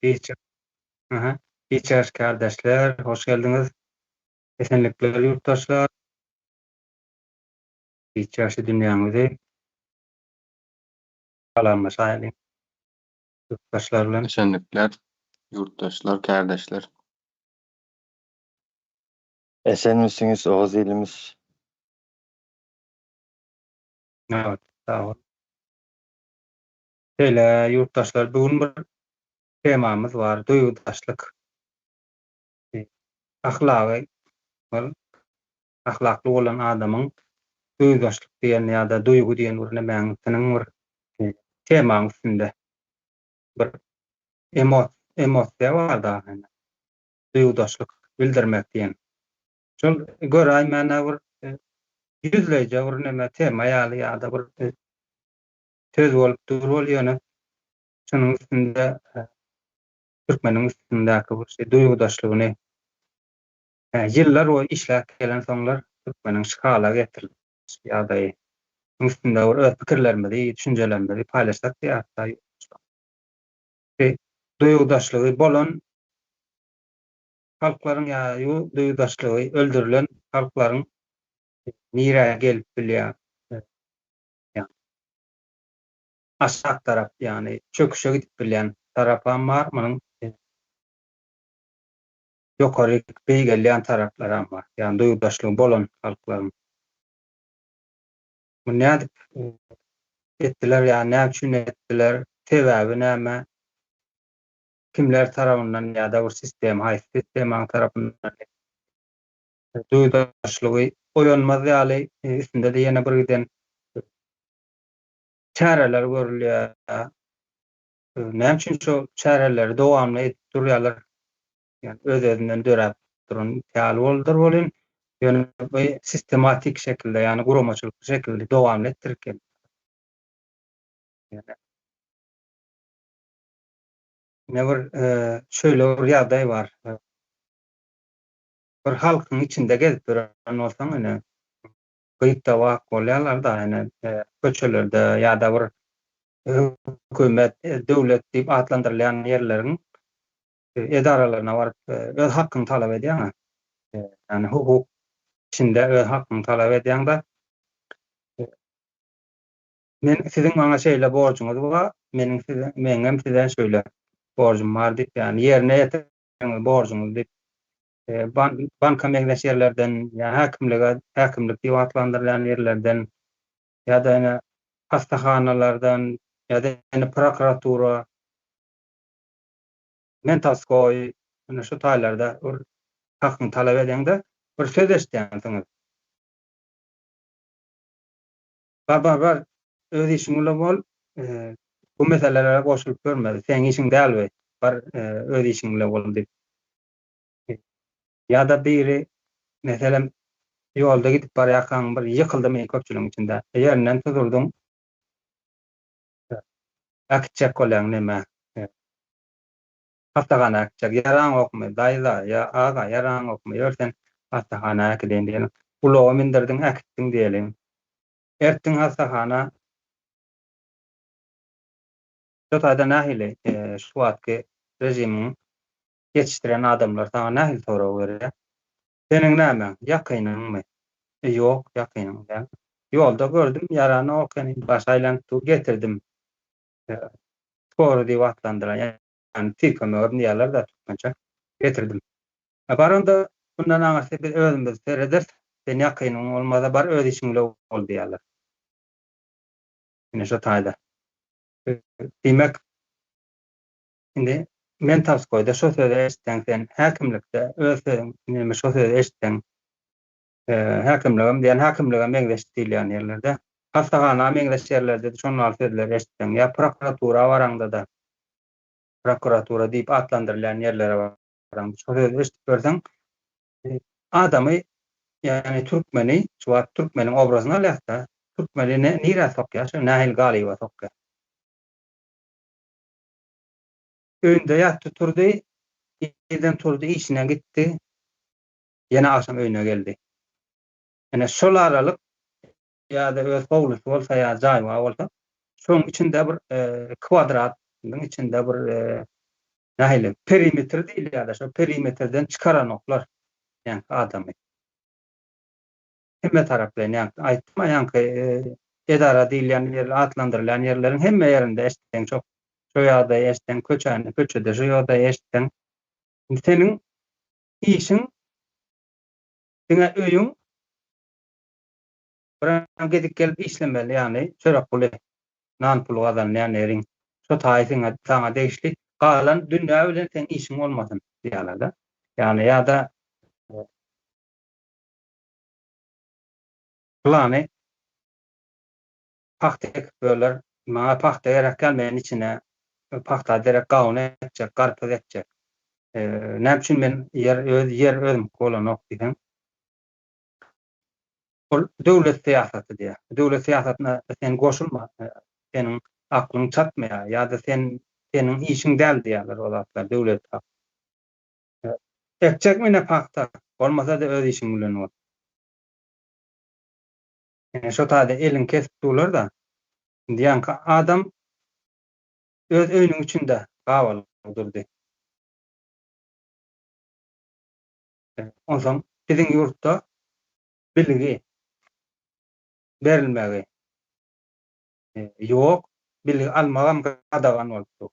Hiç Aha. Hiç ýaş kärdeşler, hoş geldiňiz. Esenlikler ýurtdaşlar. Hiç ýaşy dünýäňizi salamlaşaýlyň. Ýurtdaşlar bilen. Esenlikler, ýurtdaşlar, kärdeşler. Esenmisiňiz, Oguz ilimiz? Evet, sag bol. Şeýle ýurtdaşlar, bu gün bir temamyz bar, duýgudaşlyk. Ahlagy bir ahlakly bolan adamyň duýgudaşlyk diýen ýa-da duýgy diýen bir nämäniň bir temaň üstünde bir emo emosiýa bar-da, duýgudaşlyk bildirmek diýen. Şol göräýmäne bir ýüzleýje bir näme tema ýaly ýa-da bir söz bolup dur ol ýöne şunuň üstünde türkmeniň üstündäki bir şey duýgudaşlygyny ýyllar boýy işläp gelensoňlar türkmeniň şu hala getiriliş ýagdaýy üstünde bir öz pikirlerimizi, düşünjelerimizi paýlaşsak diýýär. Duýgudaşlygy bolan halklaryň ýa duýgudaşlygy öldürilen halklaryň nirä gelip bilýär? Aşak tarap, ýagny çöküşe gidip bilýän tarapam bar, munuň ýokaryk beýgelýän taraplaram bar, ýagny duýgudaşlygy bolan halklaryň. Muny nädip etdiler, ýa näme üçin etdiler, sebäbi näme, kimler tarapyndan ýa-da bir sistema, haýsy sistemanyň tarapyndan duýgudaşlygy oýanmaz ýaly üstünde-de ýene bir giden çäreler görülýär. Näme üçin şo çäreleri dowamly edip durýarlar? Ýani öz-özünden döräp duran ýaly boldular welin, ýöne bu sistematik şekilde, ýagny guramaçylykly şekilde dowamly etdirip gelýär. Ine bir şeýle bir ýagdaý bar. Bir halkyň içinde gezip ýören bolsaň, ine gyk-da-wak bolýarlar-da, ine köçelerde ýa-da bir hökümet, döwlet diýip atlandyrylýan ýerleriň edaralaryna baryp öz hakyňy talap edýäň-ä. Ýagny hukuk içinde öz hakyňy talap edýäň-de. Men siziň maňa şeýle borjuňyz bar, meniň size, meňem size şeýle borjum bar diýip, ýagny ýerine ýetiriň borjuňyzy diýip, banka meňzeş ýerlerden ýa häkimlige, häkimlik diýip atlandyrylýan ýerlerden ýa-da ýene hassahanalardan ýa-da ýene prokuratura, mentalskoý, ine şu taýlarda bir hakyňy talap edeňde bir söz eşidýänsiňiz. Bar, bar, bar, öz işiň bilen bol, bu meselelere goşulyp görme, seň işiň däl bu, bar, öz işiň bilen bol diýip. Ýa-da biri, meselem, ýolda gidip barýarkaň bir ýykyldymy köpçüligiň içinde, ýerinden tuzurdyň, äkitjek bolýaň neme, hassahana äkitjek, ýaraňokmy, daýza, ýa aga, ýaraňokmy, ýör sen hassahana äkideýin diýeliň. Ulaga mindirdiň, äkitdiň diýeliň. Ertdiň hassahana. Şo taýda nähili şu wagtky režimiň ýetişdiren adamlar saňa nähili sorag berýär? Seniň nämäň, ýakynyňmy? E, ýok, ýakynym däl. Ýolda gördüm, ýaranok ekeni, başy aýlanyp dur, getirdim. Skory diýip atlandyran, ýagny tiz kömegem diýýärler-dä türkmençe. Getirdim. E, bar onda, bundan aňyrsy biz özümiz serederis, sen ýakynyň bolmasa, bar öz işiň bilen bol diýýärler. Ine şo taýda. Diýmek, Indi Mentalskoýda şo sözi eşitseň sen häkimlikde öz sözüň neme şo sözi eşitseň häkimligem diýen häkimlige meňzeş diýilýän ýerlerde hassahana meňzeş ýerlerde şon ýaly sözleri eşitseň ýa prokuratura baraňda-da prokuratura diýip atlandyrylýan ýerlere baraňda şo sözi eşidip görseň adamy ýagny türkmeni şu wagt türkmeniň obrazyny alýas-da türkmeni nirä sokýar şo nähili galyba sokýar. Öýünde ýatdy turdy, irden turdy işine gitdi, ýene agşam öýüne geldi. Ine şol aralyk ýa-da öz howlusy bolsa ýa jaýy bar bolsa, şoň içinde bir kwadratyň içinde bir. Nähili perimetr diýilýär-de, şo perimetrden çykaranoklar ýaňky adamy. Hemme taraplaýyn ýaňky aýtdym-a ýaňky edara diýilýän ýer atlandyrylýan ýerleriň hemme ýerinde eşitseň şo şo ýagdaýy eşitseň köçäni köçede şo ýagdaýy eşitseň indi seniň işiň diňe öýüň bir gezek gelip işlemeli ýagny çörek puly nan puly gazanýan ýeriň şo taýy siňe saňa degişli galan dünýä bilen seň işiň bolmasyn diýýärler-de. Ýagny ýa-da Pylany pagta ekip böler, maňa pagta gerek däl, men içine pagta derek gawun ekjek, garpyz ekjek. Näme üçin men ýer öz ýer özümki bolanok diýseň, ol döwlet syýasaty diýýär. Döwlet syýasatyna sen goşulma, seniň aklyň çatmaýar ýa-da sen seniň işiň däl diýýärler o zatlar döwlet Ekjek mine pagta, bolmasa-da öz işiň bilen bol. Ine şo taýda elin kesip durlar-da. Indi ýaňky adam öz öýüniň içinde gabalyp durdy. Onsoň biziň ýurtda bilgi berilmegi ýok, bilgi almagam gadagan bolup dur.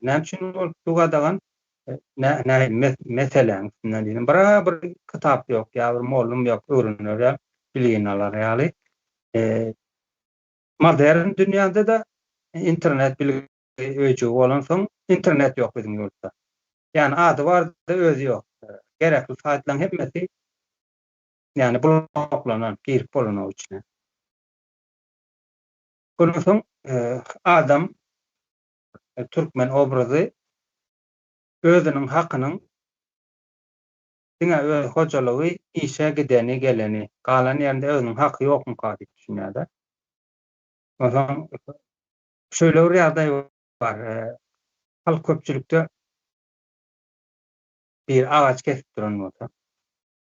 Näme üçin bolup dur gadagan? Näme meseläň üstünden diýdim. Bir bir kitap ýok, ýa bir mollum ýok öwrener ýaly, bilgini alar ýaly. Modern dünýäde-de internet bilgi öýjügi bolansoň internet ýok biziň ýurtda. Ýagny ady bar-da özi ýok. Gerekli saýtlaryň hemmesi ýagny bloklanan, girip bolanok içine. Ondan soň adam türkmen obrazy özüniň hakynyň diňe öz hojalygy işe gideni geleni galan ýerinde özüniň haky ýokmuka diýip düşünýärler. Onsoň şeýle bir ýagdaý bar. Halk köpçülikde bir agaç kesip duran bolsa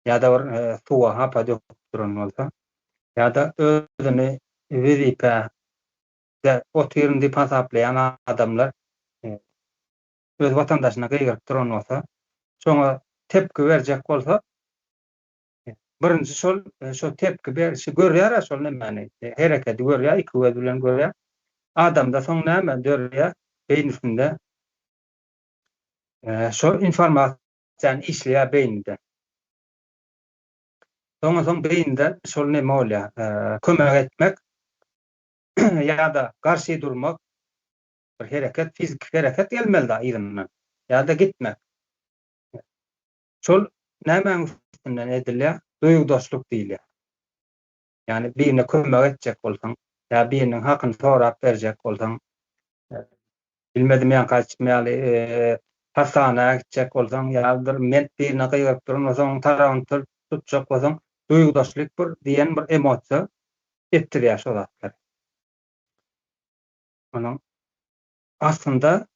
ýa-da bir suwa hapa döküp duran bolsa ýa-da özüni wezipä otyryn diýip hasaplaýan adamlar öz watandaşyna gygyryp duran bolsa, şoňa tepki berjek bolsa, birinji şol şo tepki berişi görýär-ä şol nemäni, hereketi görýär, iki göz bilen görýär. Adamda soň näme dörýär beýnisinde? Şo informasiýany işleýär beýnide. Soňa soň beýnide şol neme bolýar, kömek etmek ýa-da garşy durmak, bir hereket, fiziki hereket gelmeli-da yzyndan, ýa-da gitmek. Şol nämäň üstünden edilýär? Duýgudaşlyk diýilýär. Ýagny birine kömek etjek bolsaň, ýa biriniň hakyny sorap berjek bolsaň, bilmedim ýaňky aýtşym ýaly, hassana gitjek bolsaň, ýa bir men birine gygyryp duran bolsaň, onuň tarabyny tutjak bolsaň, duýgudaşlyk bir diýen bir emosiýa etdirýär şo zatlary. Onuň aslynda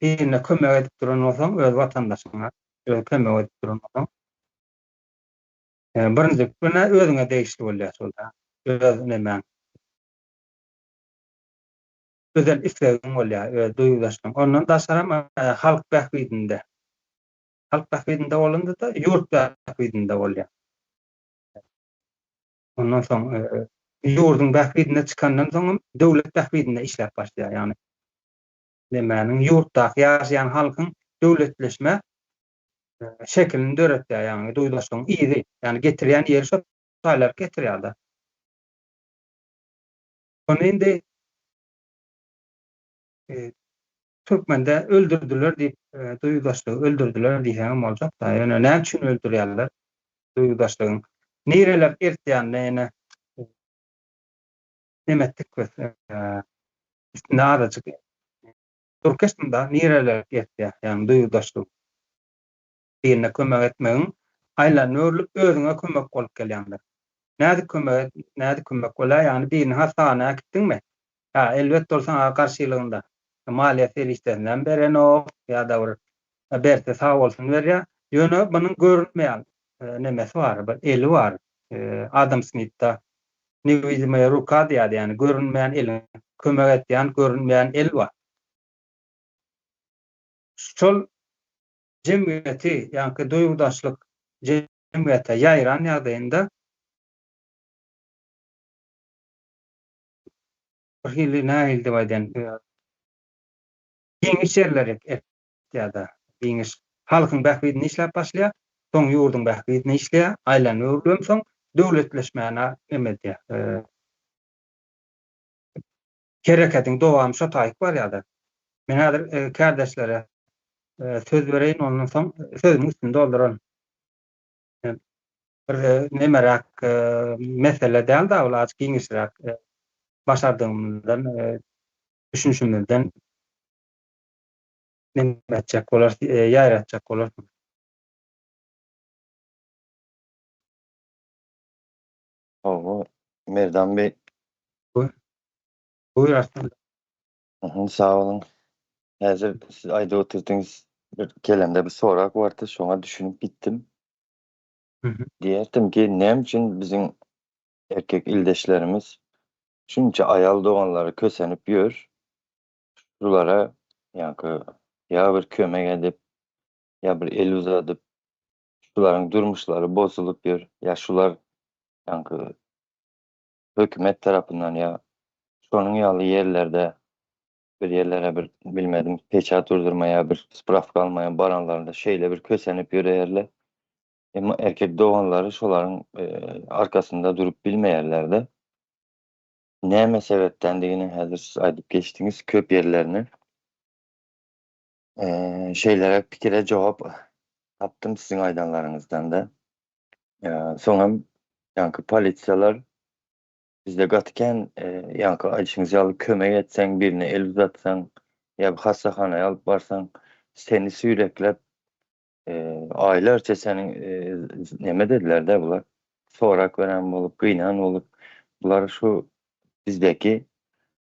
birine kömek edip duran bolsaň, öz watandaşyňa öz kömek edip duran bolsaň, birinji günä özüňe degişli bolýar şol da. Öz nemäň. Özel islegiň bolýar, öz duýgudaşlygyň. Ondan daşaram halk bähbidinde. Halk bähbidinde bolanda-da ýurt bähbidinde bolýar. Ondan soň ýurduň bähbidine çykandan soňam döwlet bähbidinde işläp başlaýar. Ýagny nemäniň ýurtdaky ýaşaýan halkyň döwletleşme şekilini döretýär. Ýagny duýdaşlygyň yzy, ýagny getirýän ýeri şo taýlar getirýär-de. Ony indi türkmende öldürdiler diýip, duýgudaşlygy öldürdiler diýseňem boljak-da. Ýöne näme üçin öldürýärler duýgudaşlygyň? Nireler eltýänini ýene neme etdik biz. Üstünde azajyk durup geçdim-da, nireler eltýär, ýagny duýgudaşlyk. Birine kömek etmegiň aýlanyp-öwrülip özüňe kömek bolup gelýändir. Nädip kömek et, nädip kömek bolýar, ýagny birini hassahana äkitdiňmi? Hä, elbetde ol saňa garşylygynda maliýe serişdesinem berenok ýa-da bir berse sag bolsun berýär. Ýöne munuň görünmeýän nemesi bar, bir eli bar. Adam Smitde Newidimaya ruka diýýärdi, ýagny görünmeýän eliň, kömek etýän görünmeýän el bar. Şol jemgyýeti, ýaňky duýgudaşlyk jemgyýete ýaýran ýagdaýynda bir hili nähili diýip aýdaýyn, giňiş ýerleri ýa-da giňiş halkyň bähbidine işläp başlaýar, soň ýurduň bähbidine işleýär, aýlanyp öwrülip soň döwletleşmäne neme edýär. Hereketiň dowamy şo taýyk barýar-da. Men häzir kärdeşlere söz bereýin, ondan soň sözümiň üstüni dolduraryn. Bir nemeräk mesele däl-de, ol azajyk giňişräk başardygymyzdan, düşünişimizden neme etjek bolarys, ýaýratjak bolarys. Hawa, Merdan bey. Buyur Arslan. Sag boluň. Häzir siz aýdyp otyrdyňyz, bir kelemde bir sorag bardy, şoňa düşünip gitdim. Diýerdim ki, näme üçin biziň erkek ildeşlerimiz şunça aýal doganlary kösenip ýör? Şulara ýaňky ýa bir kömek edip, ýa bir el uzadyp, şularyň durmuşlary bozulyp ýör, ýa şular ýaňky hökümet tarapyndan ýa şonuň ýaly ýerlerde bir ýerlere bir bilmedim peçat urdurma ýa bir sprawka almaýa baranlarynda şeýle bir kösenip ýöreýärler. Emma erkek doganlary şolaryň arkasynda durup bilmeýärler-de. Näme sebäpdendigini häzir siz aýdyp geçdiňiz köp ýerlerini. Şeýleräk pikire jogap tapdym siziň aýdanlaryňyzdan-da. Soňam ýaňky polisiýalar bizde gaty kän ýaňky aýdyşyňyz ýaly kömek etseň, birine el uzatsaň ýa bir hassahana alyp barsaň, seni süýrekläp aýlarça seniň neme dediler-de bular, sorak beren bolup, gynan bolup, bular şu bizdeki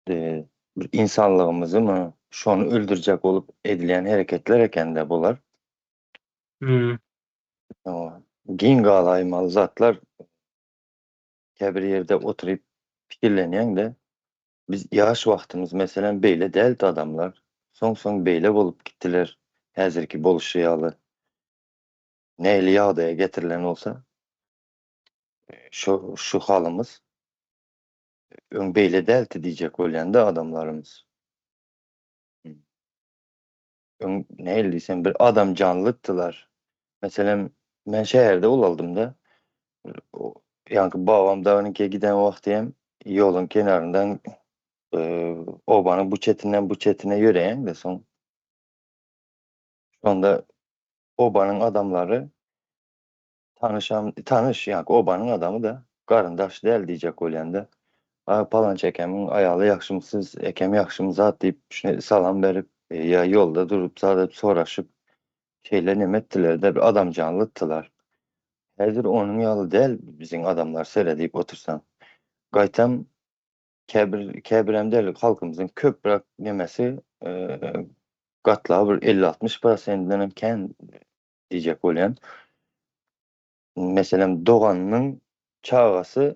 bir insanlygymyzymy şony öldürjek bolup edilýän hereketler ekende bular. Hmm. Giň galaýmaly zatlar käbir ýerde oturyp pikirlenýäň-de, biz ýaş wagtymyz meselem beýle däldi adamlar, soň-soň beýle bolup gitdiler häzirki boluşy ýaly. Nähili ýagdaýa getirilen bolsa şo şu halymyz. Öň beýle däldi diýjek bolýanda adamlarymyz. Öň nähili diýsem bir adam janlykdylar. Meselem men şäherde ulaldymda. Ýaňky babam dagynyňka giden wagty hem ýoluň kenaryndan obanyň bu çetinden bu çetine ýöreýäň-de soň. Şonda obanyň adamlary Tanyşam, tanyş, ýaňky obanyň adamy-da, garyndaş däl diýjek bolýan-da. A, palança ekemiň aýaly ýagşymy, siz ekem ýagşymy zat diýip, şune salam berip, ýa ýolda durup zat edip soraşyp, şeýle neme etdiler-de, bir adamjanlydylar. Häzir onuň ýaly däl biziň adamlar seredip otursaň. Gaýtam käbir, käbirem däl, halkymyzyň köpräk nemesi, gatlagy bir elli-altmyş prosentindenem kän diýjek bolýan. Meselem, doganynyň çagasy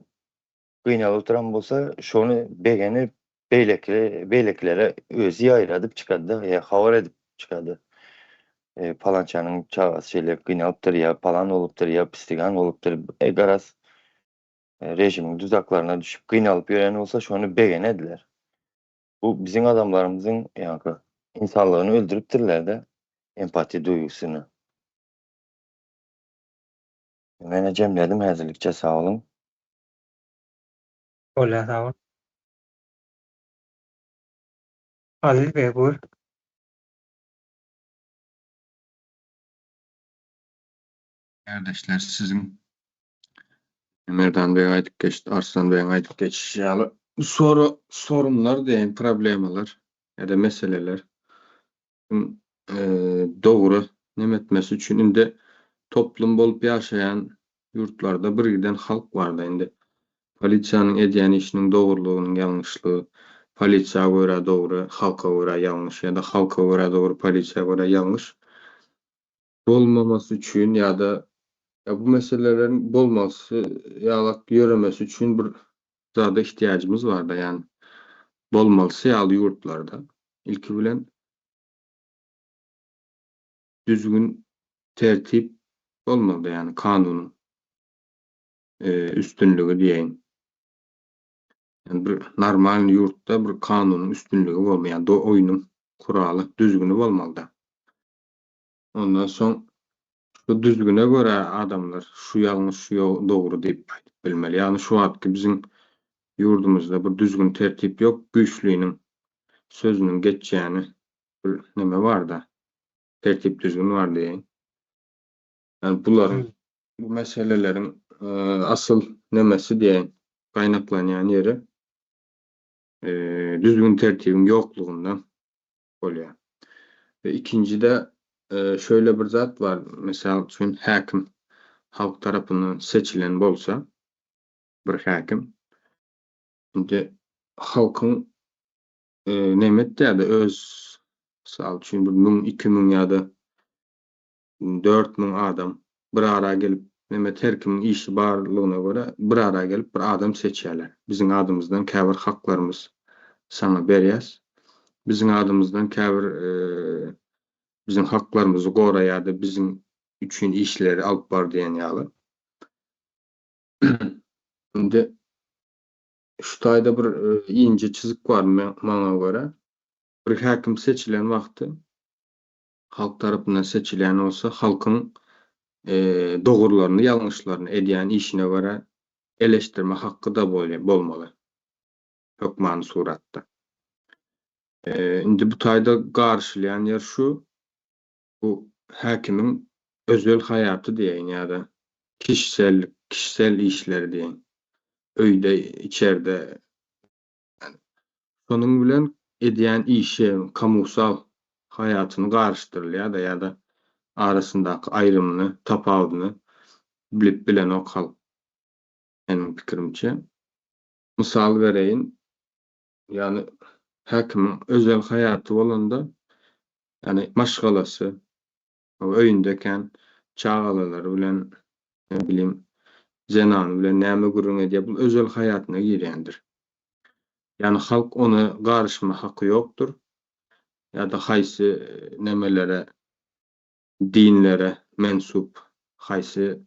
gynalyp oturan bolsa, şony begenip, beýleki beýlekilere özi ýaýradyp çykady-da, ýa habar edip çykady. E, palançanyň çagasy şeýle gynalypdyr, ýa palan bolupdyr, ýa pistigan bolupdyr. E, garaz, e, režimiň duzaklaryna düşüp gynalyp ýören bolsa, şony begenediler. Bu biziň adamlarymyzyň ýaňky insanlygyny öldüripdirler-de, empatiýa duýgusyny. Menä jemledim häzirlikçe sag boluň. Bolýar sag bol. Aziz beg buyur. Kärdeşler siziň Merdan beg aýdyp geçdi, Arslan begiň aýdyp geçişi ýaly sora sorunlar diýen problemalar ýa-da meseleler dogry neme etmesi üçin indi toplum bolup ýaşaýan ýurtlarda bir giden halk barda indi polisiýanyň edýän işiniň dogrulygynyň ýalňyşlygy polisiýa görä dogry halka görä ýalňyş ýa-da halka görä dogry polisiýa görä ýalňyş bolmamasy üçin ýa-da bu meseleleriň bolmasy ýalak ýöremesi üçin bir zada ihtiýajymyz barda ýagny bolmalysy ýaly ýurtlarda ilki bilen. düzgün tertip bolmalyda ýagny kanunyň üstünligi diýeýin. Ýagny bir normalny ýurtda bir kanunyň üstünligi bolmaly ýagny oýnuň kuraly düzgüni bolmalyda. Ondan soň şu düzgüne görä adamlar şu ýalňyş şu dogry diýip aýdyp bilmeli. Ýagny şu wagtky biziň ýurdumyzda bir düzgün tertip ýok güýçliniň sözüniň geçýäni bir neme barda tertip düzgün bar diýeýin. Ýagny bularyň bu meseleleriň asyl nemesi diýeýin gaýnaklanýan ýeri düzgün tertibiň ýoklugyndan bolýar. We ikinjide şöyle bir zat bar, mysal üçin häkim halk tarapyndan seçilen bolsa bir häkim indi halkyň neme etýärde öz mysal üçin bir müň, 2000 ýa-da 4000 adam bir ara gelip neme her kimiň işi barlygyna görä bir ara gelip bir adam seçýärler. Biziň adymyzdan käbir haklarymyz saňa berýäs. Biziň adymyzdan käbir biziň haklarymyzy gora ýa-da biziň üçin işleri alyp bar diýen ýaly. Indi şu taýda bir ince çyzyk bar maňa görä. Bir häkim seçilen wagty halk tarapyndan seçilýän bolsa halkyň dogrularny ýalňyşlaryny edýän işine görä eleşdirme hakky-da bolmaly hökmany suratda. Indi bu taýda garyşylýan ýer şu, bu häkimiň özel haýaty diýeýin ýa-da kişisel kişisel işleri diýeýin. Öýde, içerde şonuň bilen edýän işi, kamusal haýatyny garyşdyrylýar-da ýa-da arasyndaky aýrymyny, tapawudyny bilip bilenok halk meniň pikirimçe. Mysal bereýin, ýagny häkimiň özel haýaty bolanda, ýagny maşgalasy, öýündekän çagalalary bilen, ne bilim, zenany bilen näme gürrüň edýär, bu özel haýatyna girýändir. Ýagny halk ona garyşma haky ýokdur. Ýa-da haýsy nemelere dinlere mensup, haýsy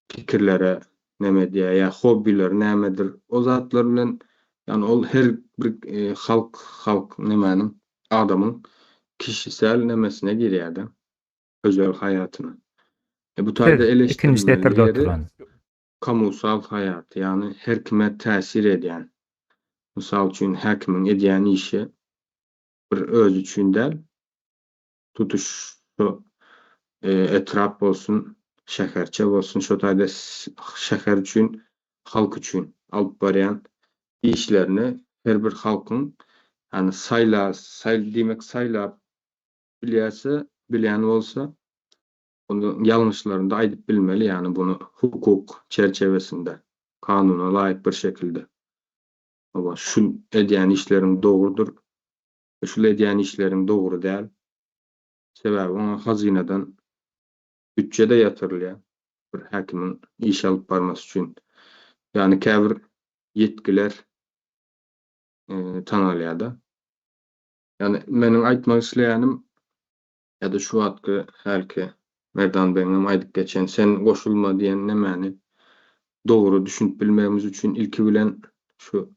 pikirlere neme edýär ýa hobbileri nämedir, o zatlar bilen ýagny ol her bir halk halk nemäniň adamyň kişisel nemesine girýär-de, özel haýatyna. E bu taýda Siz ikinji eleşdirilmeli setirde ýeri oturan. kamusal haýaty, ýagny her kime täsir edýän. Mysal üçin häkimiň edýän işi bir özi üçin däl, tutuş şo etrap bolsun, şäherçe bolsun, şo taýda şäher üçin, halk üçin alyp barýan işlerini her bir halkyň ýagny saýla, saý diýmek saýlap bilýärse, bilýän bolsa, onda ýalňyşlaryny-da aýdyp bilmeli, ýagny buny hukuk çerçewesinde, kanuna laýyk bir şekilde. Hawa, şu edýän işleriň dogrudyr, Şul edýän işleriň dogry däl. Sebäbi oňa hazynadan bütje-de ýatyrylýar. Bir häkimiň iş alyp barmasy üçin. Ýagny käbir ýetgiler tanalýar-da. Ýagny meniň aýtmak isleýänim ýa-da şu wagtky hälki Merdan begiňem aýdyp geçen sen goşulma diýen nemäni dogry düşünip bilmegimiz üçin ilki bilen şu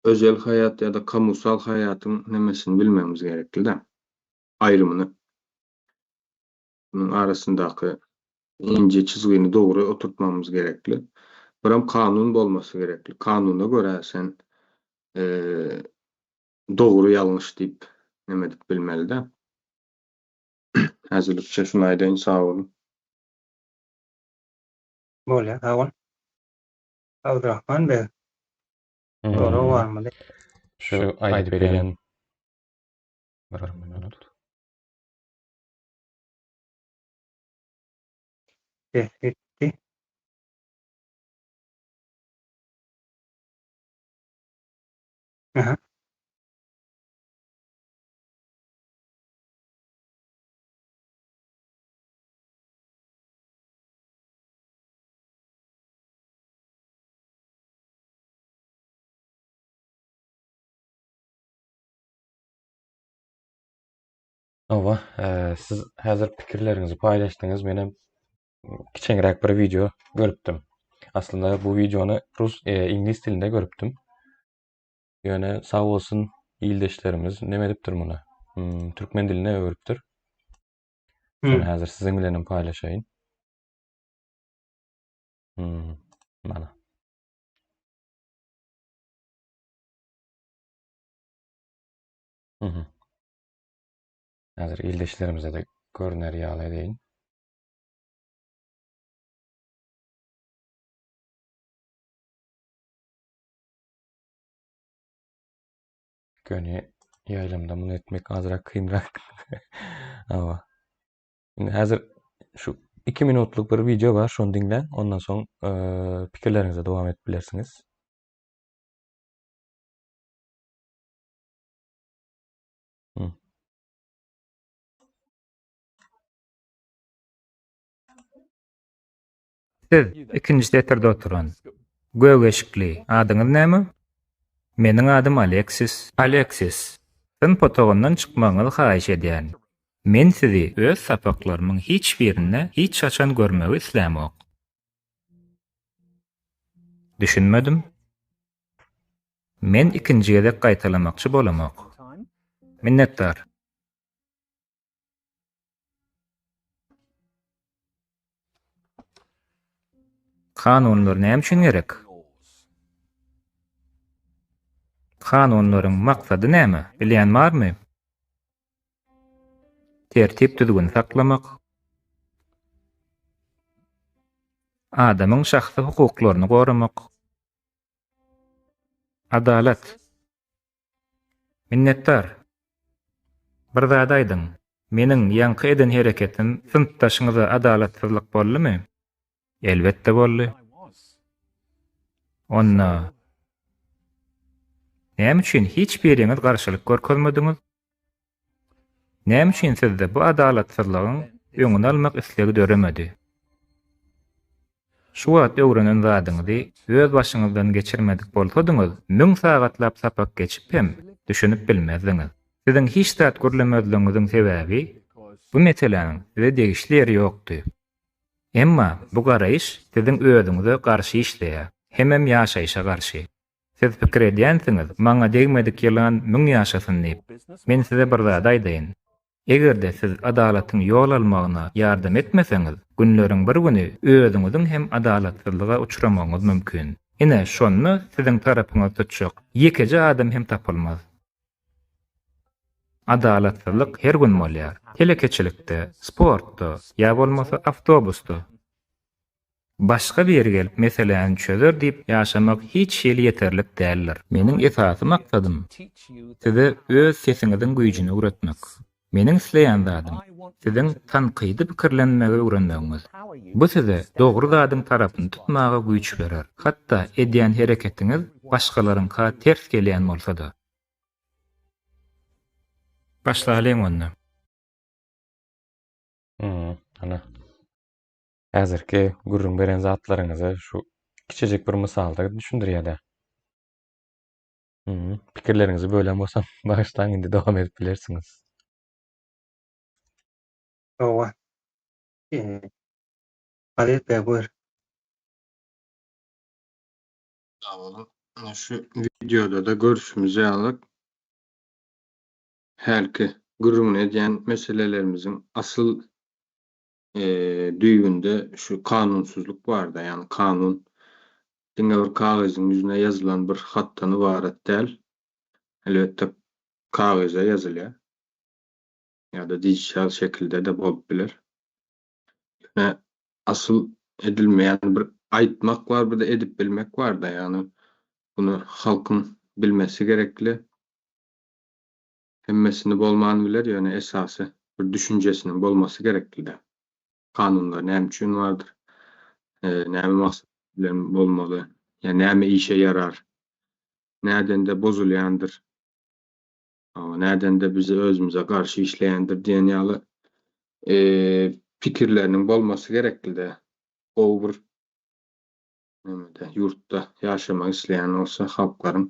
özel haýat ýa-da kamusal haýatyň nemesini bilmegimiz gerekli-de, aýrymyny. Munuň arasyndaky ince çyzgyny dogry oturtmagymyz gerekli. Biram kanun bolmasy gerekli. Kanuna görä sen dogry ýalňyş diýip neme edip bilmeli-de. Häzirlikçe şuny aýdaýyn, sag boluň. Bolýar, sag bol. Abdurahman beg. Sorag barmydy? Şu aýdyp berýän bir minut. Ses gitdi. Aha. Hawa, siz häzir pikirleriňizi paýlaşdyňyz. Menem kiçeňräk bir wideo görüpdim. Aslynda bu wideony rus, e, iňlis dilinde görüpdim. Ýöne sag bolsun ildeşlerimiz neme edipdir muny? Hmm, türkmen diline öwrüpdir. Şony hmm. häzir siziň bilen hem paýlaşaýyn. Hmm, mana. Mhm. Häzir ildeşlerimize-de görner ýaly edeýin. Göni ýaýlymda muny etmek azrak kynrak. Hawa. Indi häzir şu 2 minutlyk bir wideo bar, şony diňläň. Ondan soň pikirleriňize dowam edip bilersiňiz. Siz, ikinji setirde oturan, gök eşikli, adyňyz näme? Meniň adym Aleksis. Aleksis, synp otagyndan çykmagyňyzy haýyş edýärin. Men sizi öz sapaklarymyň hiç birinde hiç haçan görmegi islämok. Düşünmedim. Men ikinji gezek gaýtalamakçy bolamok. Minnetdar. Kanunlar näme üçin gerek? Kanunlaryň maksady näme, bilýän barmy? Tertip-düzgüni saklamak. Adamyň şahsy hukuklaryny goramak. Adalat. Minnetdar. Bir zat aýdyň, meniň ýaňky eden hereketim synpdaşyňyza adalatsyzlyk boldumy? Elbetde boldy. Onda näme üçin hiç biriňiz garşylyk görkezmediňiz? Näme üçin sizde bu adalatsyzlygyň öňüni almak islegi döremedi? Şu wagt öwrenen zadyňyzy öz başyňyzdan geçirmedik bolsadyňyz, müň sagatlap sapak geçip hem, düşünip bilmezdiňiz. Siziň hiç zat gürlemezligiňiziň sebäbi, bu meseläniň size degişli ýeri ýokdy. Emma bu garaýyş siziň özüňize garşy işleýär, hemem ýaşaýşa garşy. Siz pikir edýänsiňiz, maňa degmedik ýylan müň ýaşasyn diýip. Men size bir zady aýdaýyn. Eger-de siz adalatyň ýol almagyna ýardam etmeseňiz, günleriň bir güni özüňiziň hem adalatsyzlyga uçramagyňyz mümkin. Ine, şonda siziň tarapyňyzy tutjak ýekeje adam hem tapylmaz. Adalatsyzlyk her gün bolýar. Telekeçilikde, sportda, ýa bolmasa awtobusda. Başga biri gelip meseläni çözer diýip ýaşamak hiç hili ýeterlik däldir. Meniň esasy maksadym, size öz sesiňiziň güýjüni öwretmek. Meniň isleýän zadym, siziň tankydy pikirlenmegi öwrenmegiňiz. Bu size dogry zadyň tarapyny tutmaga güýç berer, hatda edýän hereketiňiz başgalaryňka ters gelýän bolsa-da. Başlalyň onda. Hum, ana. Häzirki gürrüň beren zatlaryňyzy şu kiçijik bir mysalda düşündirýär-dä. Pikirleriňizi bölen bolsam, bagyşlaň, indi dowam edip bilersiňiz. Hawa. Aziz beg buyur. Sag boluň. Ine şu wideoda-da görşümiz ýaly hälki gürrüňini edýän meselelerimiziň asyl düýbünde şu kanunsyzlyk barda, ýagny kanun diňe bir kagyzyň ýüzüne ýazylan bir hatdan ybarat däl. Elbetde kagyza ýazylýar ýa-da dijital şekilde-de bolup biler. Ýöne asyl edilmeýän bir aýtmak bar, bir-de edip bilmek bar-da, ýagny muny halkyň bilmesi gerekli. Hemmesini bolman biler ýöne esasy bir düşünjesiniň bolmasy gereklidä. Kanunlar näme üçin bardyr? Näme maksat bilen bolmaly? Ýa näme işe ýarar? Nädende bozulýandyr? Nädende bizi özümize garşy işleýändir diýen ýaly pikirleriniň bolmasy gereklidä. Gowy bir nämede ýurtda ýaşamak isleýän bolsa halklaryň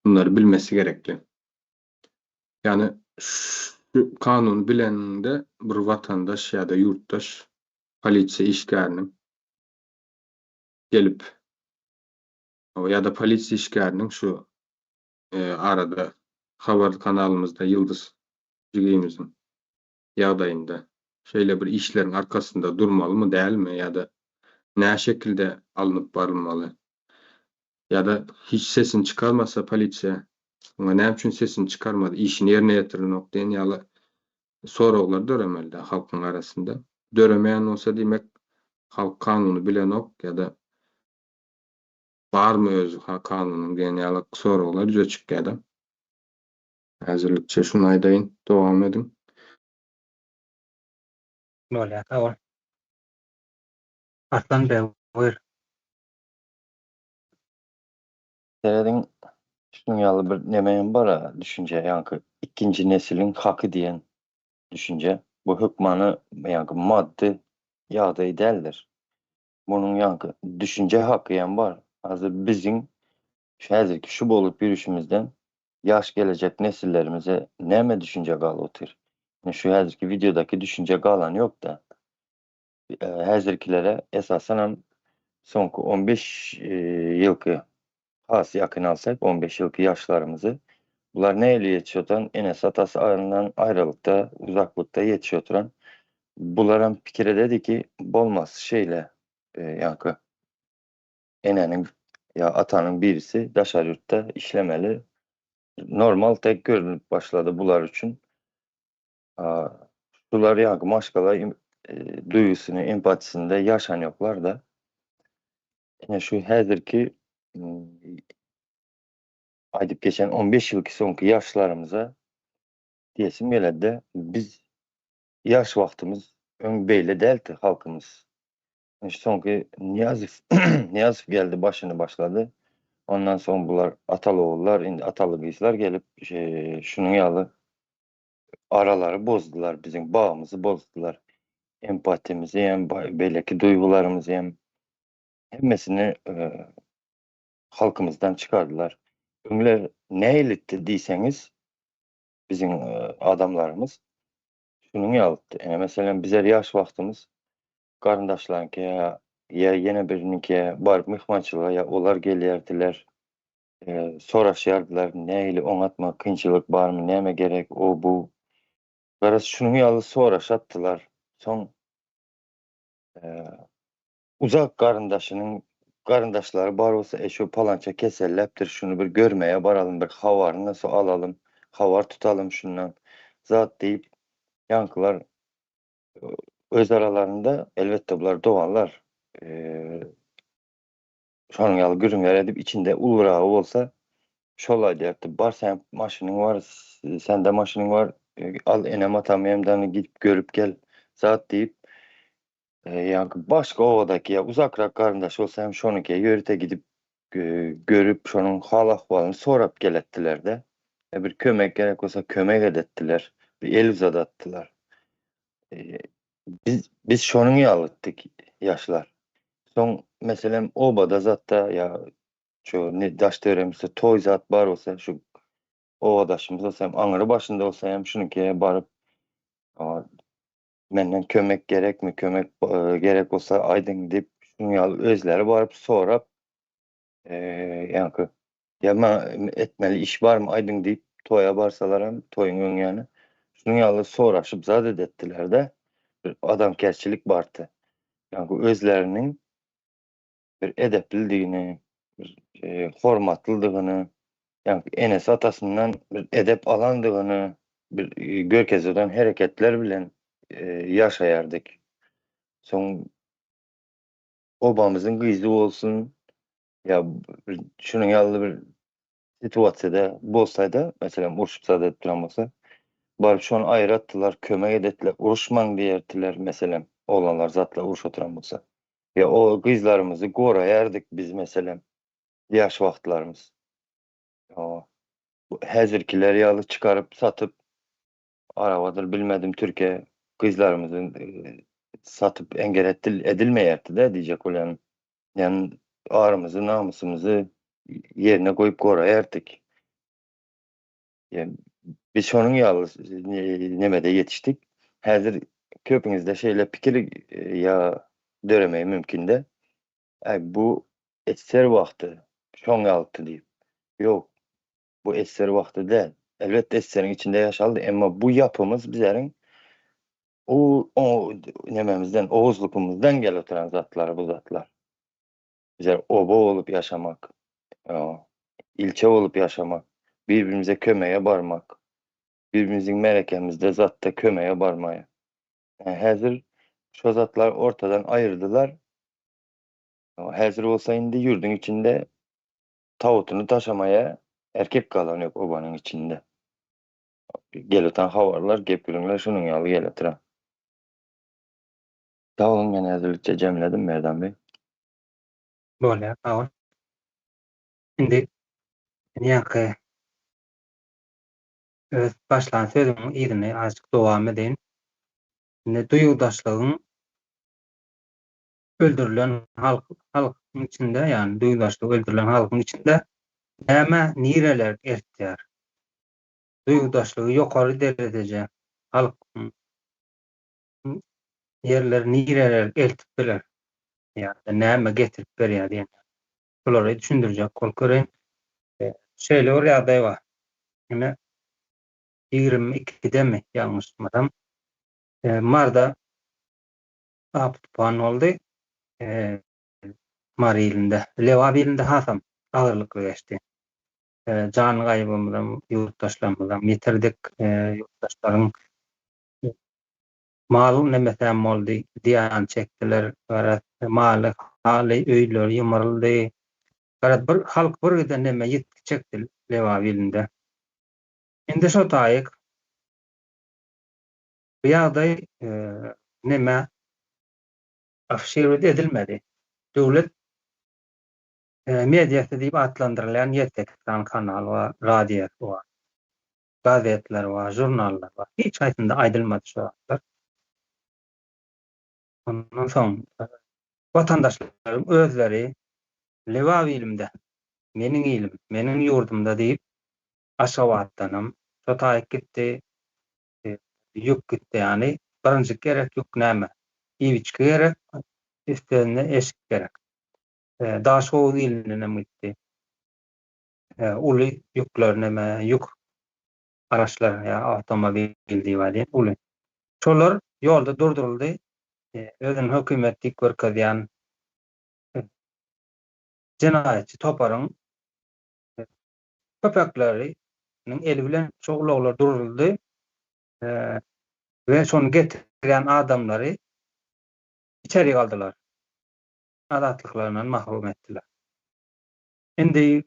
bunlary bilmesi gerekli. Ýagny. Şu kanuny bileniňde bir watandaş ýa-da ýurtdaş polisiýa işgäriniň gelip ýa-da polisiýa işgäriniň şu arada habar kanalymyzda Ýyldyz jigimiziň ýagdaýynda şeýle bir işleriň arkasynda durmalymy dälmi ýa-da nä şekilde alnyp barylmaly ýa-da hiç sesini çykarmasa polisiýa oňa näme üçin sesini çykarmady işini ýerine ýetirenok diýen ýaly soraglar döremeli-dä halkyň arasynda. Döremeýän bolsa diýmek halk kanuny bilenok ýa-da barmy özi ha kanunyň diýen ýaly soraglar ýüze çykýada. Häzirlikçe şuny aýdaýyn, dowam ediň. Bolýar, sag bol. Arslan beg, buýr. Serediň, şunuň ýaly bir neme hem bar-a, düşünje, ýaňky ikinji nesiliň haky diýen düşünje. Bu hökmany ýaňky maddy ýagdaý däldir. Munuň ýaňky düşünje haky hem bar. Hazir biziň häzirki şu bolup ýörüşimizden ýaş gelejek nesillerimize näme düşünje galyp otyr? Ine şu häzirki wideodaky düşünje galan ýok-da. Häzirkilere esasanam soňky 15 ýylky has ýakyn alsak 15 ýylky ýaşlarymyzy bular nähili ýetişip oturan enesi atasy aryndan aýralykda uzaklykda ýetişip oturan bularam pikir ededi ki bolmaz şeýle ýaňky enäniň ýa atanyň birisi daşary ýurtda işlemeli normal tek görünip başlady bular üçin. Şular ýaňky maşgala duýgusyny, empatisinde ýaşan ýoklar-da. Ine şu häzirki aýdyp geçen 15 ýylky soňky ýaşlarymyza diýesim geledi-de, biz ýaş wagtymyz öň beýle däldi halkymyz. Ine şu soňky Nyýazow Nyýazow geldi başyny başlady. Ondan soň bular ataly-ogullar, indi ataly-gyzlar gelip şunuň ýaly aralary bozdular, biziň bagymyzy bozdular. Empatimizi hem, beýleki duýgularymyzy hem hemmesini halkymyzdan çykardylar. Öňler nähilitdi diýseňiz, biziň adamlarymyz şunuň ýalydy. Ine, meselem, bizler ýaş wagtymyz garyndaşlaryňky ýa ýene biriniňki baryp myhmançylyga ýa olar gelýärdiler. Soraşýardylar, nähili oňatmy, kynçylyk barmy, näme gerek, o bu. Garaz, şunuň ýaly soraşatdylar. Soň uzak garyndaşynyň garyndaşlary bar bolsa, e şu palança keselläpdir, şuny bir görmäge baralym, bir habaryny nasy alalym, habar tutalym şundan zat diýip, ýaňkylar öz aralarynda, elbetde bular doganlar, Şonuň ýaly gürrüňler edip içinde uluragy bolsa şol aýdýardy, bar sen maşynyň bar, sende maşynyň bar, al enem atamy hem dany gidip görüp gel zat diýip, ýaňky başga obadaky ýa uzakrak garyndaş bolsa hem şonuňka ýörite gidip görüp şonuň hal-ahwalyny sorap geletdiler-de. Bir kömek gerek bolsa kömek edetdiler, bir el uzadatdylar. Biz biz şonuň ýalydyk ýaşlar. Soň meselem obada zatda ýa şu ne daş töweregimizde toý zat bar bolsa şu obadaşymyz bolsa hem aňry başynda bolsa hem şunuňkiýe baryp menden kömek gerekmi kömek gerek bolsa aýdyň diýip şunuň ýaly özleri baryp sorap ýaňky ýa maňa etmeli iş barmy aýdyň diýip toýa barsalar hem toýuň öň ýany şunuň ýaly soraşyp zat edetdiler-de bir adamkärçilik bardy. Ýaňky özleriniň bir edeplidigini, bir hormatlydygyny, ýaňky enesi atasyndan bir edep alandygyny bir görkezeden hereketler bilen ýaşaýardyk. Soň obamyzyň gyzy bolsun ýa bir şunuň ýaly bir situasiýada bolsaýda, meselem urşup zat edip duran bolsa, baryp şony aýratdylar, kömek edetdiler, uruşmaň diýerdiler, meselem, oglanlar zatlar uruş oturan bolsa. Ýa o gyzlarymyzy goraýardyk biz meselem, ýaş wagtlarymyz. Bu häzirkiler ýaly çykaryp satyp arabadyr bilmedim türkiýe gyzlarymyzy satyp engel edilmeýärdi-de diýjek bolýanym. Ýani arymyzy, namysymyzy ýerine goýup goraýardyk. Ýa. Biz şonuň ýaly nemede ýetişdik. Häzir köpüňizde şeýle pikir ýa döremegi mümkinde. Äý bu SSR wagty şoň ýalydy diýip. Ýok. Bu SSR wagty däl. Elbetde SSR-iň içinde ýaşaldy, emma bu ýapymyz bizleriň o nememizden, oguzlykymyzdan gelip oturan zatlar bu zatlar. Bizler oba bolup ýaşamak, ilçe bolup ýaşamak, bir-birimize kömege barmak, bir-birimiziň märekemizde zatda kömege barmaýa. Häzir şo zatlary ortadan aýyrdylar. Häzir bolsa indi ýurduň içinde tawutyny daşamaýa erkek galan ýok obanyň içinde. Gelip habarlar, gep-gürrüňler şunuň ýaly gelip duran. Sag boluň, men häzirlikçe jemledim, Merdan beg. Bolýar, sag bol. Indi ýaňky öz başlan sözümiň yzyny azajyk dowam edeýin. Indi duýgudaşlygyň öldürilen halk halkyň içinde, ýagny duýgudaşlygy öldürilen halkyň içinde näme nireler eltýär? Duýgudaşlygy ýokary derejeje halkyň ýerler nireler eltip biler ýa-da näme getirip berýär diýen şulary düşündirjek bolup göreýin. Şeýle bir ýagdaý bar. Ine 22-demi ýalňyşmasam Marda apy-tupan boldy. Mary ilinde, Lebap ilinde hasam agyrlykly geçdi. Jan gaýybymyzam, ýurtdaşlarymyzam ýitirdik. Ýurtdaşlaryň Mal nemesem boldy, zyýan çekdiler, garaz, maly, haly, öýleri ýumruldy. Garaz, bir halk bir giden neme ýitgi çekdi Lebap ilinde. Indi şo taýyk bu ýagdaý neme afişirowat edilmedi. Döwlet mediasy diýip atlandyrylýan ýedi-sekiz sany kanal bar, radiosy bar. Gazetler bar, žurnallar bar. Hiç haýsynda aýdylmady şu zatlar. Ondan soň watandaşlaryň özleri Lebap ilimde, meniň ilim, meniň ýurdumda diýip, Aşgabatdanam şo taýyk gitdi, ýük gitdi. Ýagny birinji gerek ýük näme? Iýip-içgi gerek, üstesine eşik gerek. Daşhowuz ilindenem gitdi. Uly ýükler neme ýük araçlar ýa awtomobil diýip aýdaýyn uly. Şolar ýolda durduryldy. Özüni hökümet diýip görkezýän jenaýatçy toparyň köpekleriniň eli bilen şo ulaglar durduryldy we şony getirýän adamlary içeri aldylar. Azatlyklaryndan mahrum etdiler. Indi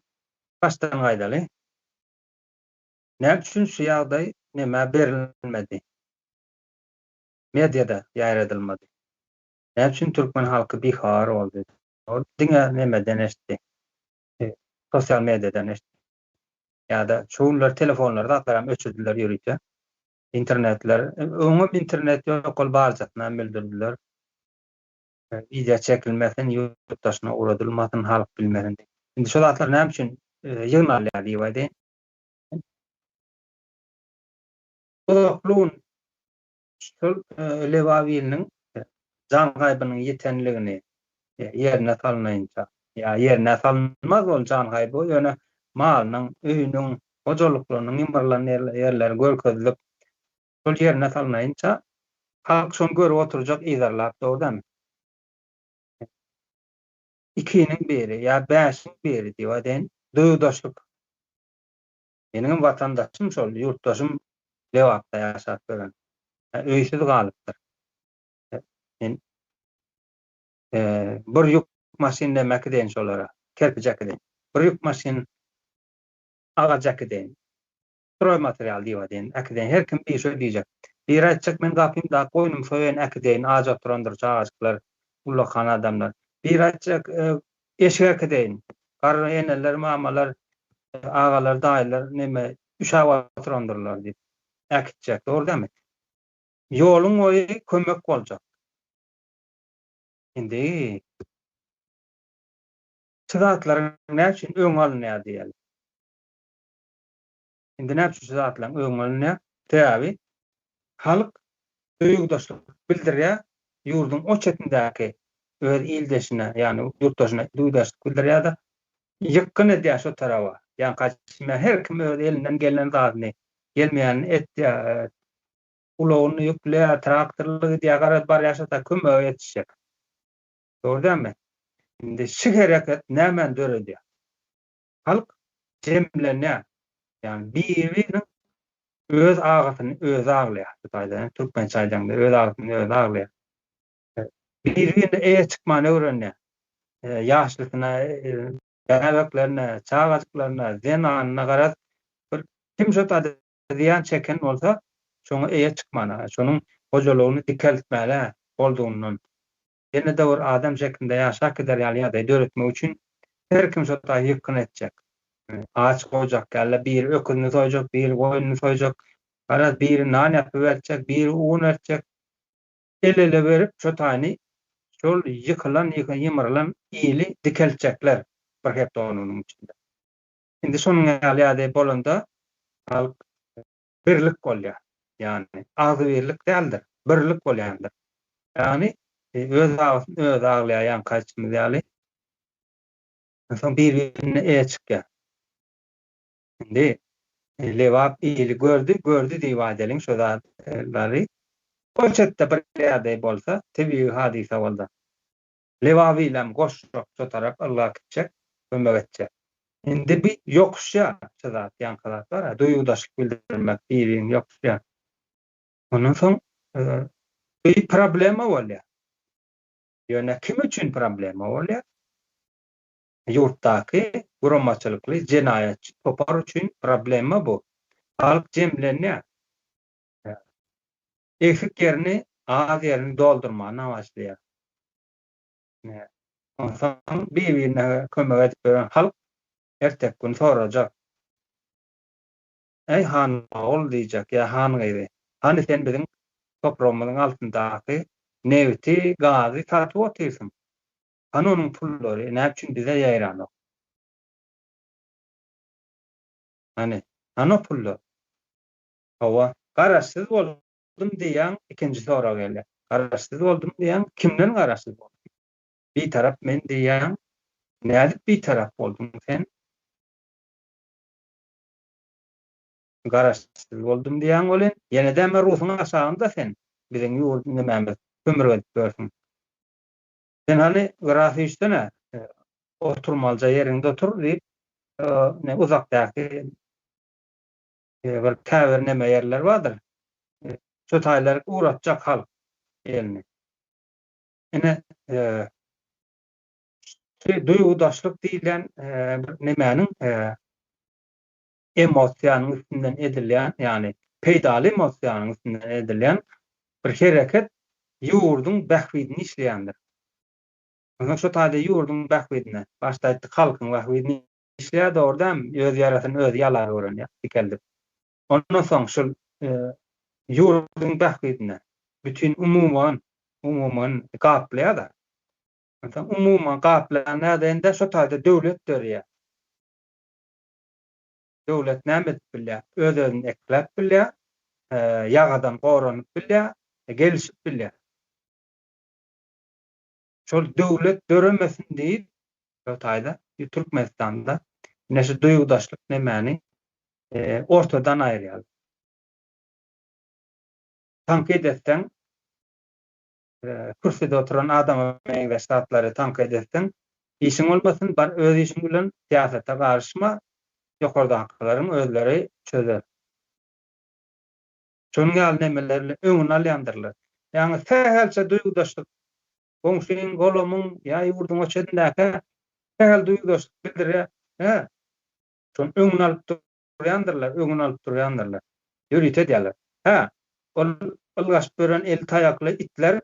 başdan gaýdaly. Näme üçin şu ýagdaý nämä berilmedi? Mediada ýaýradylmady. Näme üçin türkmen halky bihabar boldy? Ol diňe nemeden eşitdi. Sosial mediadan eşitdi. Ýa-da şu günler telefonlary zatlaram öçürdiler ýörite. Internetler, öňem internet ýok, ol barjasyny hem öldürdiler. Wideo çekilmesin, ýurt daşyna ugradylmasyn, halk bilmesin diýip. Indi şo zatlar näme üçin ýygnalýar diýip aýdaýyn. Uzakly gün şol Lebap iliniň jan gaýbynyň ýetenligini ýerine salnaýynça, ýa ýerine salynmaz ol jan gaýby, ýöne malynyň, öýüniň, hojalyklarynyň ýumrulan ýerleri görkezilip, Şol ýerine salnaýynça halk şony görüp oturjak yzarlap dogry dälmi? Ikiniň biri ýa bäşiň biri diýip aýdaýyn duýgudaşlyk. Meniňem watandaşym şol ýurtdaşym Lebapda ýaşap ýören. Öýsüz galypdyr. Men bir ýük maşyn näme äkideýin şolara? Kerpiç äkideýin. Bir ýük maşyn agaç äkideýin. Stroýmaterial diýip aýdaýyn, äkideýin. Her kim bir şöý diýjek. Biri aýtjak, men gapymdaky goýnumy soýaýyn, äkideýin, aç oturandyr çagajyklar, ullakan adamlar. Biri aýtjak, eşik äkideýin. Garry eneler, mamalar, agalar, daýylar neme, üşäp oturandyrlar diýip, äkitjek. Dogry dälmi? Ýoluň boýy kömek boljak. Indi şu zatlaryň näme üçin öňi alynýar diýeli. Indi näme üçin şu zatlaryň öňi alynýar? Sebäbi halk duýgudaşlyk bildirýär, ýurduň o çetindäki öz ildeşine, ýagny ýurtdaşyna duýgudaşlyk bildirýär-de, ýykgyn edýär şo taraba. Ýaňky her kim öz elinden gelen zadyny, gelmeýänini etýär. Ulagyny ýükleýär, traktorly gidýär, garaz barýar şo ta kömege ýetişjek. Dogry dälmi? Indi şu hereket nämäni döredýär? Halk jemlenýär. Ýagny biri-biriniň öz agasyny özi aglaýar. Bu taýda türkmençe aýdaňda öz agasyny özi aglaýar. Biri-birine eýe çykmany öwrenýär. Ýaşlysyna, bäbeklerine, çagajyklaryna, zenanyna garaz bir kim şo taýda zyýan çeken bolsa, şoňa eýe çykmana, şonuň hojalygyny dikeltmäge boldugyndan, ýene-de bir adam şeklinde ýaşap gider ýaly ýagdaý döretmek üçin her kim şo taýy ýykgyn etjek. Aç goýjak ýaly, biri öküzini soýjak, biri goýnuny soýjak, garaz, biri nan ýapyp eltjek, biri un eltjek. El-ele berip şo taýyny şol ýykylan, ýymyrylan ili dikeltjekler bir hepde-on günüň içinde. Indi şonuň ýaly ýagdaý bolanda halk birlik bolýar. Ýagny agzybirlik däldir, birlik bolýandyr. Ýagny öz agasyny özi aglaýar ýaňky aýtşymyz ýaly. Onsoň bir-birine eýe çykýar. Indi Lebap ili gördi, gördi diýip aýdalyň şo zatlary. O çetde bir ýagdaý bolsa, tebigy hadysa bolsa. Lebap ilem goşjak şo tarap ylgap gitjek kömek etjek. Indi bi ýokuşýa şu zat ýaňky zat bar-a duýgudaşlyk bildirmek biri-birini ýokuşýa. Ondan soň bi problema bolýa. Ýöne kim üçin problema bolýa? Ýurtdaky guramaçylykly jenaýatçy topar üçin problema bu. Halk jemlenýä. Egsik ýerini, az ýerini doldurmana başlaýar. Onsoň bir-birine kömek edip ýören halk erteki gün sorajak. Eý, han ogul diýjek ýa han gyzy, hany sen biziň topragymyzyň altyndaky nebiti, gazy satyp otyrsyň? Hany onuň pullary, näme üçin bize ýaýranok? Hany, hany o pullar? Hawa, garaşsyz boldum diýýäň, ikinji sorag gelýär. Garaşsyz boldum diýýäň, kimden garaşsyz bolduň? Bitarap men diýýäň, nädip bitarap bolduň sen? Garaşsyz boldum diýýäň welin, ýene-däme rusuň aşagynda sen, biziň ýurt nemämiz kömür edip ýörsüň. Sen hany gyra süýşsene, oturmalyja ýeriňde otur diýip, uzakdaky bir käbir neme ýerler bardyr. Şo taýlary ugratjak halk elini. Ine, şu duýgudaşlyk diýilýän bir nemäniň emosiýanyň üstünden edilýän, ýagny peýdaly emosiýanyň üstünden edilýän bir hereket ýurduň bähbidini işleýändir. Onsoň şo taýda ýurduň bähbidine, başda aýtdyk halkyň bähbidini Işleýär dogry dälmi? Öz ýarasyny özi ýalap öwrenýär, dikeldip. Ondan soň şol ýurduň bähbidine bütin umuman, umuman gaplaýar-da. Onsoň umuman gaplaýan ýagdaýynda şo taýda döwlet döreýär. Döwlet näme edip bilýär? Öz-özüni ekläp bilýär, ýagadan goranyp bilýär, gelişip bilýär. Şol döwlet döremesin diýip, şo taýda Türkmenistanda ine şu duýgudaşlyk nemäni ortadan aýyrýarlar. Tankyt etseň, kürsüde oturan adama meňzeş zatlary tankyt etseň, işiň bolmasyn, bar öz işiň bilen syýasata garyşma, ýokardakylaryň özleri çözer. Şonuň ýaly nemeler bilen öňüni alýandyrlar. Ýagny sähelçe duýgudaşlyk goňşyň, golamyň ýa ýurduň o çetindäkä sähel duýgudaşlyk bildirýär. Hä? Şonuň öňüni alyp durýandyrlar, öňüni alyp durýandyrlar. Ýörite edýärler. Hä, ol ylgaşyp ýören eli taýakly itler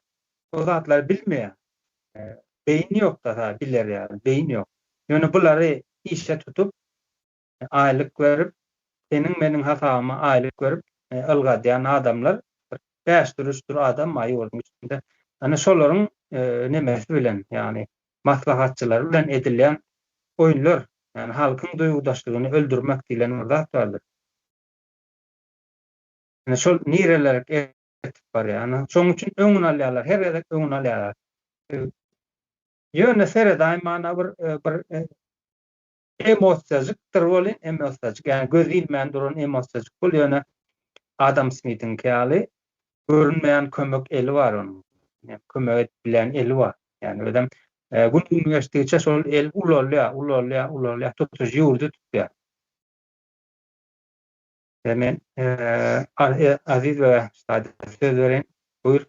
o zatlary bilmeýär. Beýni ýok-da, biler ýaly, beýni ýok. Ýöne bulary işe tutup, aýlyk berip, seniň meniň hasabyma aýlyk berip ylgadýan adamlar bir bäşdir üçdür adam bar ýurduň içinde. Ana şolaryň nemesi bilen, ýagny maslahatçylary bilen edilýän oýunlar, ýagny halkyň duýgudaşlygyny öldürmek diýlen bir zat bardyr. Ine şol nirelere eltip barýar. Ana şonuň üçin öňüni alýarlar, her gezek öňüni alýarlar. Ýöne seredaýmana bir bir emosiýajykdyr welin, emosiýajyk, ýagny göz ilmän duran emosiýajyk bul, ýöne Adam Smitiňki ýaly görünmeýän kömek eli bar onuň. Ýagny kömek edip bilýän eli bar. Ýagny özem gün-gün geçdigiçe şol el ulalýar, ulalýar, ulalýar, tutuş ýurdy tutýar. We men Aziz bege söz bereýin. Buýur.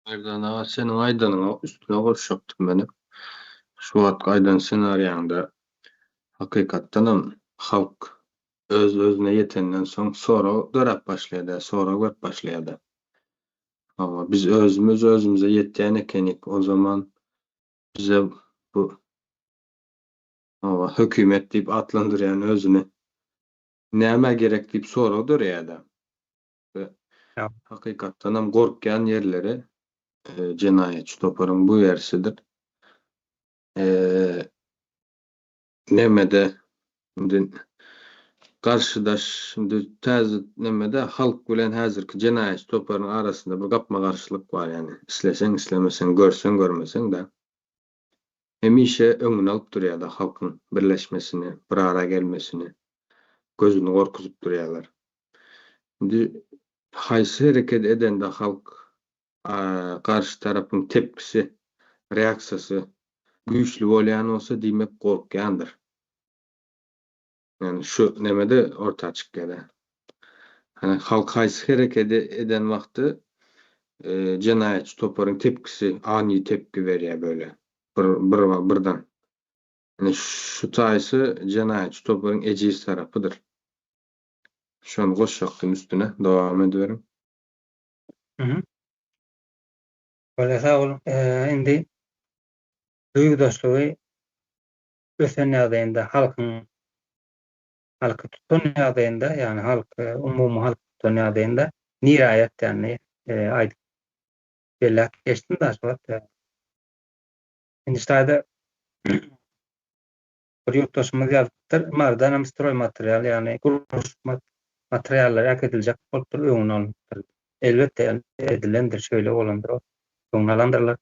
Merdan aga seniň aýdanyňa üstüne goşjakdym menem. Şu wagtky aýdan ssenariýaňda hakykatdanam halk öz özüne ýetenden soň sorag döräp başlaýada, sorag berip başlaýada. Hawa biz özümiz özümize ýetýän ekenik o zaman bize bu hawa hökümet diýip atlandyrýan özüni nämä gerek diýip sorag döreýädä. We hakykatdanam gorkýan ýerleri jenaýatçy toparyň bu ýersidir. Nemede indi garşydaş indi täze nemede halk bilen häzirki jenaýatçy toparyň arasynda bir gapma-garşylyk bar ýagny isleseň islemeseň görseň görmeseň-de hemişe öňüni alyp durýarlar halkyň birleşmesini bir ara gelmesini gözüni gorkuzyp durýarlar. Indi haýsy hereket edende halk garşy tarapyň tepkisi, reaksiýasy güýçli bolýan bolsa diýmek gorkýandyr. Ýani şu nemede orta çykýada. Hani halk haýsy herekedi eden wagty jenaýatçy toparyň tepkisi any tepki berýär böyle bir bir birden. Ýani şu taýsy jenaýatçy toparyň ejiz tarapydyr. Şony goşjakdym üstüne dowam ediberiň. Mhm. Bolýa sag boluň. Indi duýgudaşlygy ösen ýagdaýynda halkyň halky tutan ýagdaýynda, ýagny halk umumy halk tutan ýagdaýynda nirä ýatýanyny aýdyp belläp geçdim da şu wagt. Indi şu taýda bir ýurtdaşymyz ýazypdyr, Marydanam stroýmaterial, ýagny gurluşyk materiallary äkidiljek bolupdyr, öňüni alnypdyr. Elbetde edilendir, şeýle bolandyr, öňüni alandyrlar.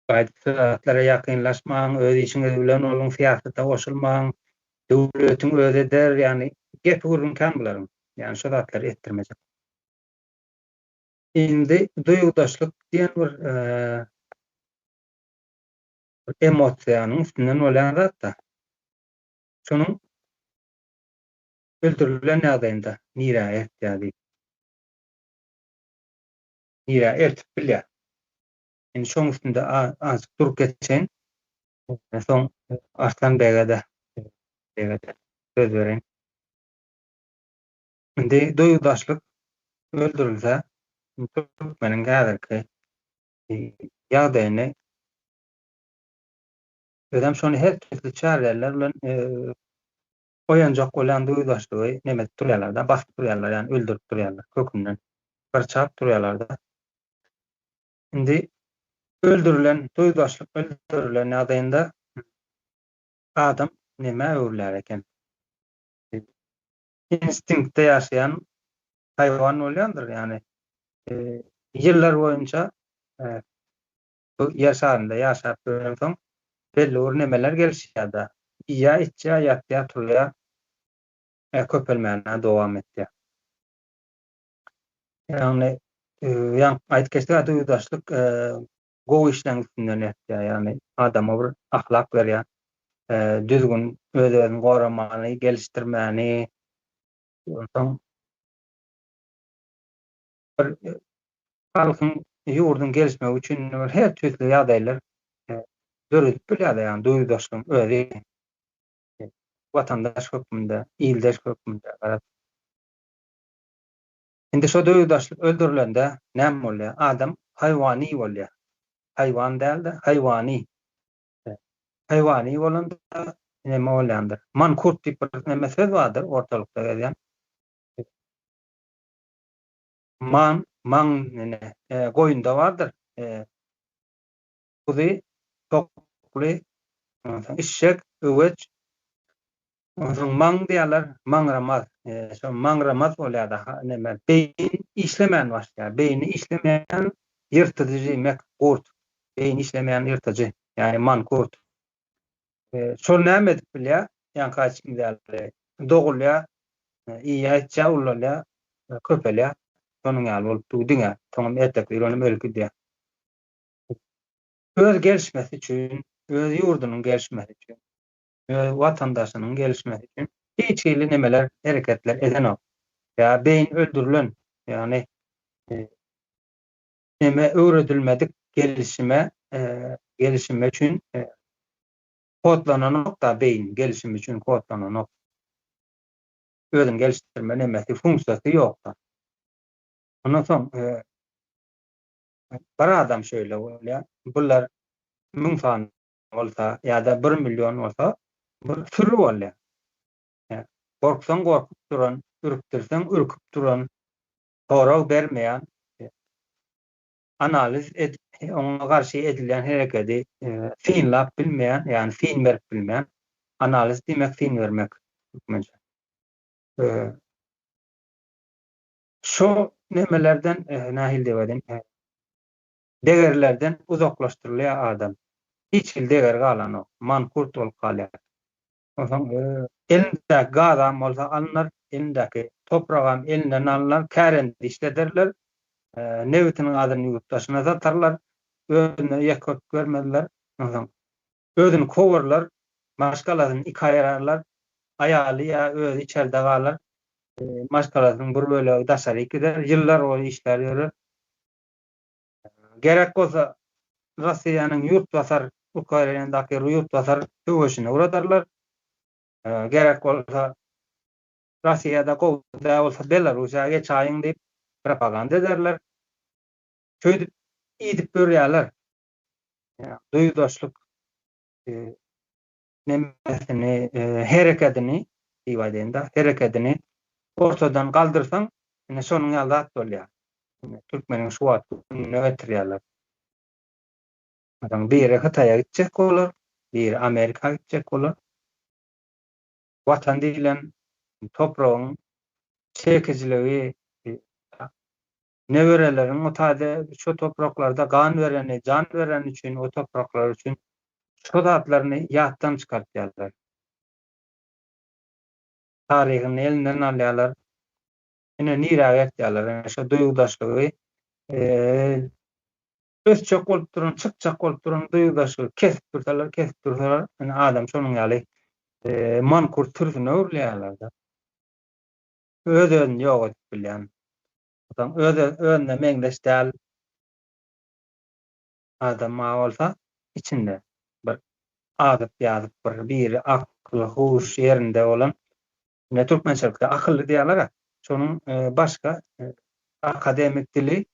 Gaýdyp zatlara ýakynlaşmaň, öz işiňiz bilen boluň, syýasata goşulmaň, döwletiň özi eder, ýagny gepi gürrüň kän bularyň. Ýagny şo zatlary etdirmejek. Indi duýgudaşlyk diýen bir emosiýanyň üstünden bolýan zat-da. Şonuň öldürilen ýagdaýynda nirä eltýär diýip. Nirä eltip bilýär. Indi şoň üstünde azajyk durup geçeýin. Soň Arslan bege-de bege-de söz bereýin. Indi duýgudaşlyk öldürilse, türkmeniň häzirki ýagdaýyny özem şony her tüýsli çäreler bilen oýanjak bolýan duýgudaşlygy neme edip durýarlar-da, basyp durýarlar, ýagny öldürip durýarlar kökünden. Gyrçap durýarlar-da. Indi öldürilen, duýgudaşlyk öldürilen ýagdaýynda adam nämä öwrülýär eken? Instinktde ýaşaýan haýwan bolýandyr, ýagny ýyllar boýunça bu ýer şarynda ýaşap ýörensoň belli bir nemeler gelişýär-de, iýýär, içýär, ýatýar, turýar, köpelmäne dowam etýär. Ýagny, ýaňky aýdyp geçdik, duýgudaşlyk gowy işleň üstünden ýatýar. Ýagny adama bir ahlak berýär. Düzgün, öz-özüni goramany, gelişdirmäni, onsoň bir halkyň, ýurduň gelişmegi üçin bir her tüýsli ýagdaýlar döredip bilýär, ýagny duýgudaşlygyň özi watandaş hökmünde, ildeş hökmünde garaz. Indi şo duýgudaşlyk öldürilende näme bolýar? Adam haýwany bolýar. Haýwan däl-de, haýwany. Haýwany bolanda näme bolýandyr? Mankurt diýip bir näme söz bardyr ortalykda gezýän. Man, maň nene, goýunda bardyr. Guzy, tokly, ondan soň işşek, öweç. Onsoň maň diýýärler, maňramaz. Şo maňramaz bolýar-da, neme, beýin işlemän başlaýar. Beýni işlemeýän ýyrtyjy diýmek, gurt. Beýni işlemeýän ýyrtyjy, ýagny mankurt. Şol näme edip bilýär? Ýaňky aýtşym ýaly, dogulýar, iýýär, içýär, ulalýar, köpelýär. Şonuň ýaly bolup dur diňe. Soňam erteki gün onem ölüp gidýär. Öz gelişmesi üçin, öz ýurdunyň gelişmesi üçin. öz watandaşynyň gelişmesi üçin hiç hili nemeler, hereketler edenok. Ýa beýin öldürilen, ýagny neme öwredilmedik gelişime, gelişime üçin kodlananok-da beýin gelişim üçin kodlananok. Özüni gelişdirme nemesi, funksiýasy ýok-da. Ondan soň bir adam şeýle bolýar, bular müň sany bolsa ýa-da bir million bolsa bir süri bolýar. Gorksaň gorkup duran, ürkdürseň ürküp duran, sorag bermeýän, analiz edip oňa garşy edilýän herekedi synlap bilmeýän, ýagny syn berip bilmeýän, analiz diýmek syn bermek türkmençe. Şo nemelerden nähili diýip aýdaýyn, Degerlerden uzaklaşdyrylýar adam. Hiç hili degeri galanok. Mankurt bolup galýar. Onsoň elindäki gazam bolsa alnar, elindäki topragam elinden alnar, kärende işlederler, nebitiniň gazyny ýurt daşyna satarlar, özüne ýeke bermezler. Onsoň özüni kowarlar, maşgalasyny iki aýyrarlar, aýaly ýa özi içerde galar, maşgalasynyň bir bölegi daşaryk gider, ýyllar boýy işlär ýörer. Gerek bolsa Russiýanyň ýurt basar Ukrainadaky ýurt basar söweşine ugradarlar. Gerek bolsa Russiýada gowy däl bolsa Belarussiýa geçaýyň diýip propaganda ederler. Şeýdip iýdip görýärler. Duýgudaşlyk nemesini, herekedini diýip aýdaýyn-da, herekedini ortadan galdyrsaň, ine şonuň ýaly zat bolýar. Ine türkmeniň şu wagtky gününe getirýärler. Meselem, biri Hytaýa gitjek bolar, biri Amerika gitjek bolar. Watan diýlen topragyň çekijiligi Nebereleriň o taýda şo topraklarda gan bereni, jan bereni üçin o topraklar üçin şo zatlaryny ýatdan çykartýarlar. Taryhyny elinden alýarlar. Ine nirä eltýärler. Ine şo duýgudaşlygy ösjek bolup duran, çykjak bolup duran duýgudaşlygy kesip dursalar, kesip dursalar, ine adam şonuň ýaly mankurt sürüsine öwrülýärler-de. Öz-özüni ýok edip bilýän. Adam öz özüne meňzeş däl adam bar bolsa içinde bir azyp ýazyp bir biri akly huş ýerinde bolan ine türkmençilikde akylly diýýärler şonuň başga akademik dili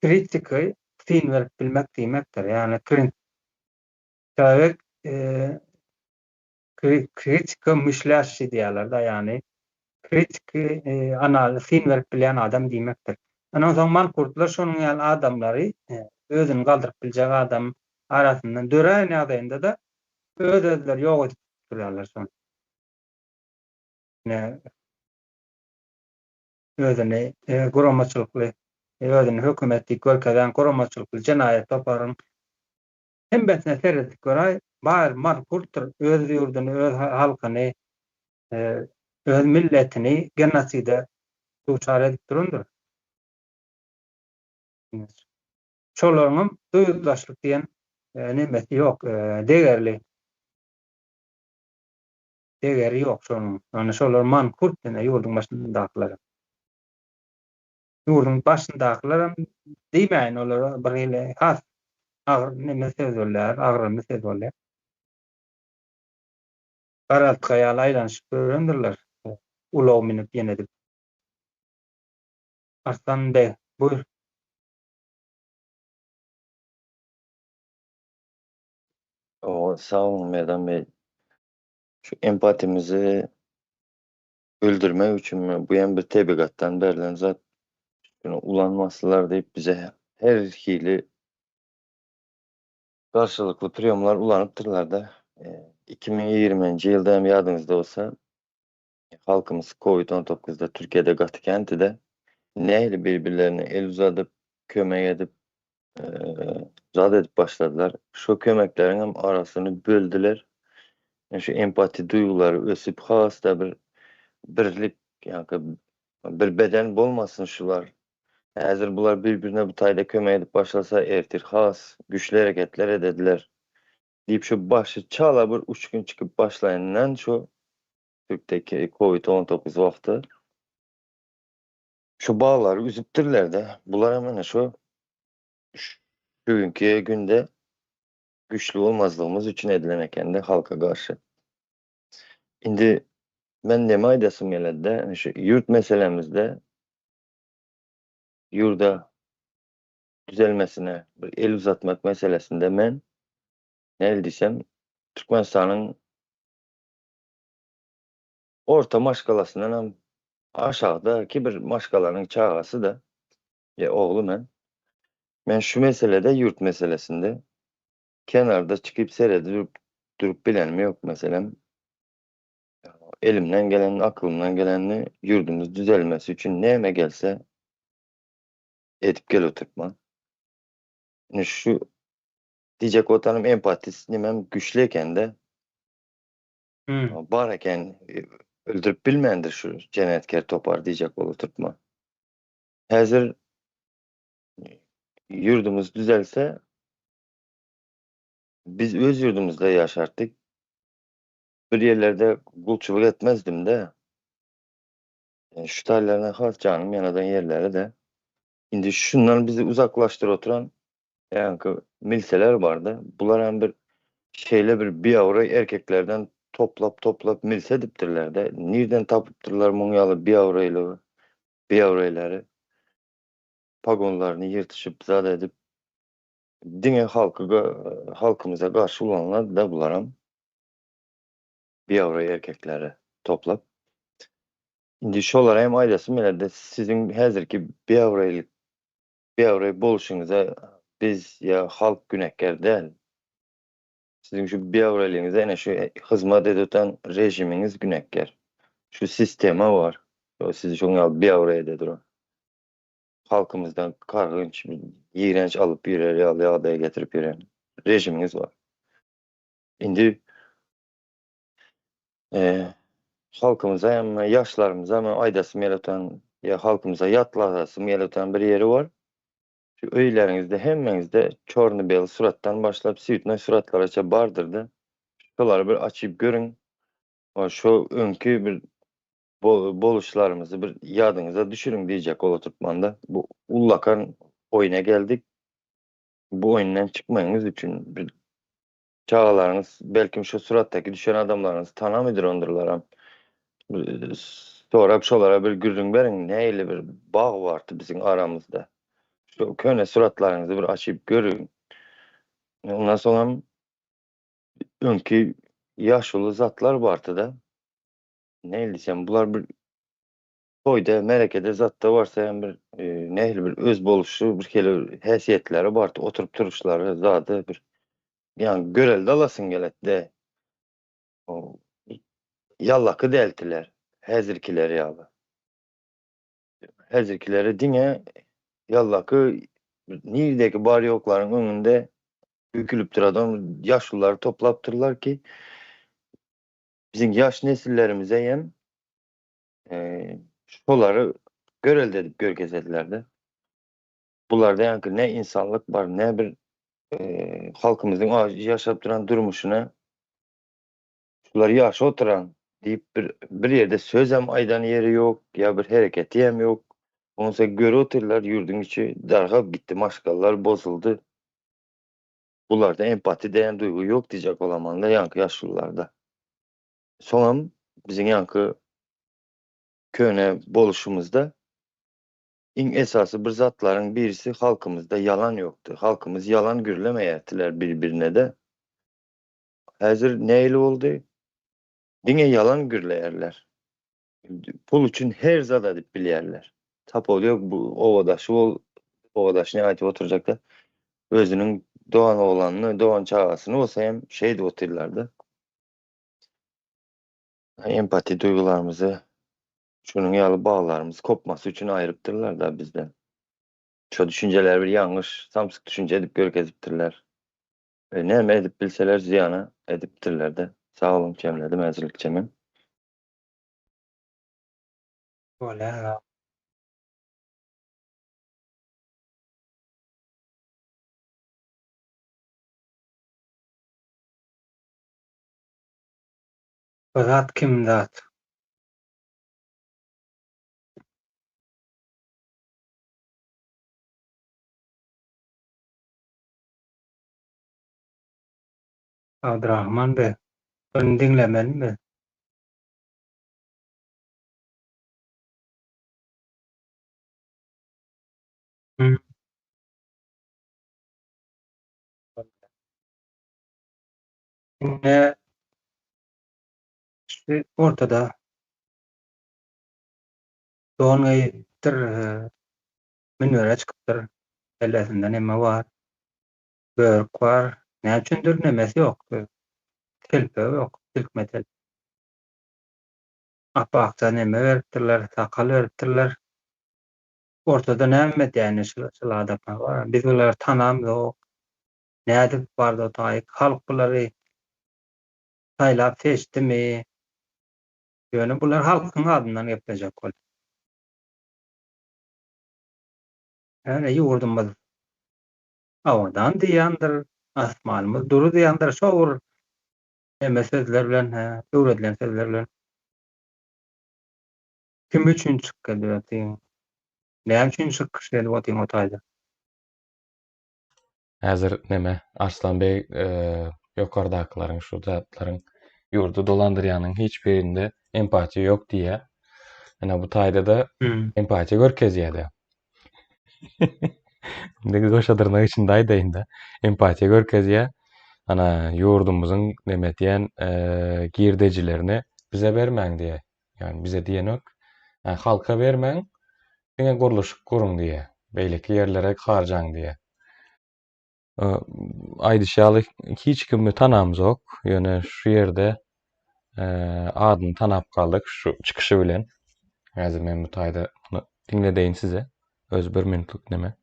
kritiki syn berip bilmek diýmekdir ýagny çolowek Kritika myşlýaşşi diýýärler-de, ýagny kritiki analiz, syn berip bilýän adam diýmekdir. Ondan soň mankurtlar şonuň ýaly adamlary özüni galdyryp biljek adam arasyndan döräýen ýagdaýynda-da öz-özleri ýok edip durýarlar şony. Ine, özüni guramaçylykly, özüni hökümet diýip görkezýän guramaçylykly jenaýat toparyň Hemmesine seredip göräý, bar mankurtdyr, öz ýurduny, öz halkyny, öz milletini genoside duçar edip durandyr. Şolaryňam duýgudaşlyk diýen nemesi ýok, degerli degeri ýok şonuň. Ýagny şolar mankurt ine ýurduň başyndakylar. Ýurduň başyndakylaram diýmäýin olara bir hili has agyr neme söz bolýar, agramly söz bolýar. Garaltga ýaly aýlanyşyp ýörendirler, ulag münüp ýene edip. Arslan beg, buýr. Owa, sag boluň Merdan bey. Şu empatimizi öldürmek üçinmi, bu hem bir tebigatdan berlen zat, şuny ulanmasylar diýip bize her hili garşylykly priýomlar ulanypdyrlar-da. 2020-nji ýylda hem ýadyňyzda bolsa, halkymyz Covid 19-da Türkiýede gaty känti-de, nähili bir-birlerine el uzadyp, kömek edip, zat edip başladylar. Şo kömekleriň hem arasyny böldüler. Şu empati duýgulary ösüp, has-da bir birlik, ýa-da bir beden bolmasyn şular. Häzir bular bir-birine bu taýda kömek edip başlasa, ertir has güýçli hereketler edediler diýip şu başy çala bir uçgun çykyp başlaýanyndan şu Türkdeki Covid 19 wagty şu baglary üzüpdirler-de. Bular hem ine şu şu günki günde güýçli bolmazlygymyz üçin edilen eken-de halka garşy. Indi men neme aýdasym geledi-de, şu ýurt meselemizde ýurda düzelmesine bir el uzatmak meselesinde men nähili diýsem Türkmenistanyň orta maşgalasyndan hem aşagdaky bir maşgalanyň çagasy-da, ýa ogly men. Men şu meselede ýurt meselesinde kenarda çykyp seredip durup bilenim ýok meselem. Elimden gelenini, aklymdan gelenini ýurdumyz düzelmesi üçin näme gelse edip gel oturtman. Indi şu diýjek bolsanym empatist nemem güýçli ekende. Bar eken öldürip bilmändir şu jenaýatkär topar diýjek bolup oturtma. Häzir ýurdumyz düzelse biz öz ýurdumyzda ýaşardyk. Bir ýerlerde gulçulyk etmezdim-de. Şu taýlaryna has janym ýanadan ýerleri-de. Indi şundan bizi uzaklaşdyryp oturan ýaňky milseler bardy. Bular hem bir şeýle bir biabraý erkeklerden toplap-toplap milse edipdirler-de. Nirden tapypdyrlar muň ýaly biabraýlygy, biabraýlary? Pagonlaryny ýyrtyşyp, zat edip, diňe halky halkymyza garşy ulanylady-da bularam. Biabraý erkekleri toplap. Indi şolara hem aýdasym gelerde, siziň häzirki biabraýlyk, biabraý bolşuňyza biz ýa halk günäkär däl. Siziň şu biabraýlygyňyza ene şu hyzmat edip oturan režimiňiz günäkär. Şu sistema bar. Sizi şoň ýaly biabraý ede duran. Halkymyzdan gargynç, ýigrenç alyp ýörer ýaly ýagdaýa getirip ýören režimiňiz bar. Indi halkymyza hem ýaşlarymyza men aýdasym gelip oturan ýa halkymyza ýatladasym gelip oturan bir ýeri bar. Şu öýleriňizde hemmeňizde çorny-bely suratdan başlap switnoý suratlara bardyr-da. Şolary bir açyp görüň. Şo öňki bir boluşlarymyzy bir ýadyňyza düşüriň diýjek bolup oturtmanda. Bu ullakan oýna geldik. Bu oýundan çykmagyňyz üçin bir Çagalaryňyz belkim şu suratdaky düşen adamlaryňyzy tanamydyrondyrlaram. Sorap şolara bir gürrüň beriň, nähili bir bag bardy biziň aramyzda. Şu köne suratlaryňyzy bir açyp görüň. Ondan soňam öňki ýaşuly zatlar bardy-da. Nähili diýsem, bular bir toýda, merekede zatda barsa hem bir nähili bir özboluşly bir hili häsiýetleri bardy, oturyp turuşlary zady bir ýagny görelde alasyň geletdi. Ýallaky däldiler häzirkiler ýaly. Häzirkileri diňe ýallaky nirdeki bar ýoklaryň öňünde bükülip duran ýaşululary toplapdyrlar ki, biziň ýaş nesillerimize hem Şolary görelde edip görkezediler-de. Bularda ýaňky ne insanlyk bar, ne bir halkymyzyň ýaşap duran durmuşyna şular ýaşap oturan diýip bir bir ýerde sözem aýdan ýeri ýok, ýa bir hereketi hem ýok. Onsa görüp otyrlar ýurduň içi dargap gitdi, maşgalalar bozuldy. Bularda empati diýen duýgy ýok diýjek bolamanda ýaňky ýaşulularda. Soňam biziň ýaňky köne boluşymyzda iň esasy bir zatlaryň birisi halkymyzda ýalan ýokdy. Halkymyz ýalan gürlemeýärdiler bir-birine-de. Häzir nähili boldy? Diňe ýalan gürleýärler. Pul üçin her zat edip bilýärler. Tapawudy ýok, bu obadaşy bol, obadaşyny aýdyp oturjakda özüniň dogan oglanyny, dogan çagasyny bolsa hem şeýdip otyrlar-da. Empati duýgularymyzy şunuň ýaly baglarymyz kopmasy üçin aýrypdyrlar-da bizden. Şo düşünjeleri bir ýalňyş, samsyk düşünje edip görkezipdirler. E, näme edip bilseler zyýana edipdirler-de. Sag boluň, jemledim häzirlikçe men. Bolýar. Bu zat kim zat? Abdyrahman beg, birini diňlemelimi? Hmm. Indi şu ortada don geýipdir, münbere çykypdyr. Kellesinde neme bar? Börük bar. Näme üçindir nemesi ýok. Telpegi ýok, silkme telpek. Ap-akja neme beripdirler, sakal beripdirler. Ortada näme edýär indi şul adamlar bar. Biz bulary tanamzok. Nädip bardy o taýyk? Halk bulary saýlap seçdimi? Ýöne bular halkyň adyndan geplejek bolýar. Ýöne ýurdumyz abadan diýýändir, asmanymyz dury diýýändir, şo bir neme sözler bilen, öwredilen sözler bilen. Kim üçin çykyş edip otyň? Näme üçin çykyş edip otyň o taýda? Häzir neme Arslan beg ýokardakylaryň şu zatlaryň ýurdy dolandyrýanyň hiç birinde empatiýa ýok diýýär. Ine bu taýda-da empatiýa görkezýär-de. Indi goşa dyrnak içinde aýdaýyn-da. Empatiýa görkezýär. Ana ýurdumyzyň neme diýen girdejilerini bize bermäň diýýär. Ýagny bize diýenok. Halka bermäň, diňe gurluşyk guruň diýýär. Beýleki ýerlere harjaň diýýär. Aýdyş ýaly hiç kimi tanamzok, ýöne şu ýerde adyny tanap galdyk şu çykyşy bilen. Häzir men bu taýda muny diňledeýin size. Özi bir minutlyk neme.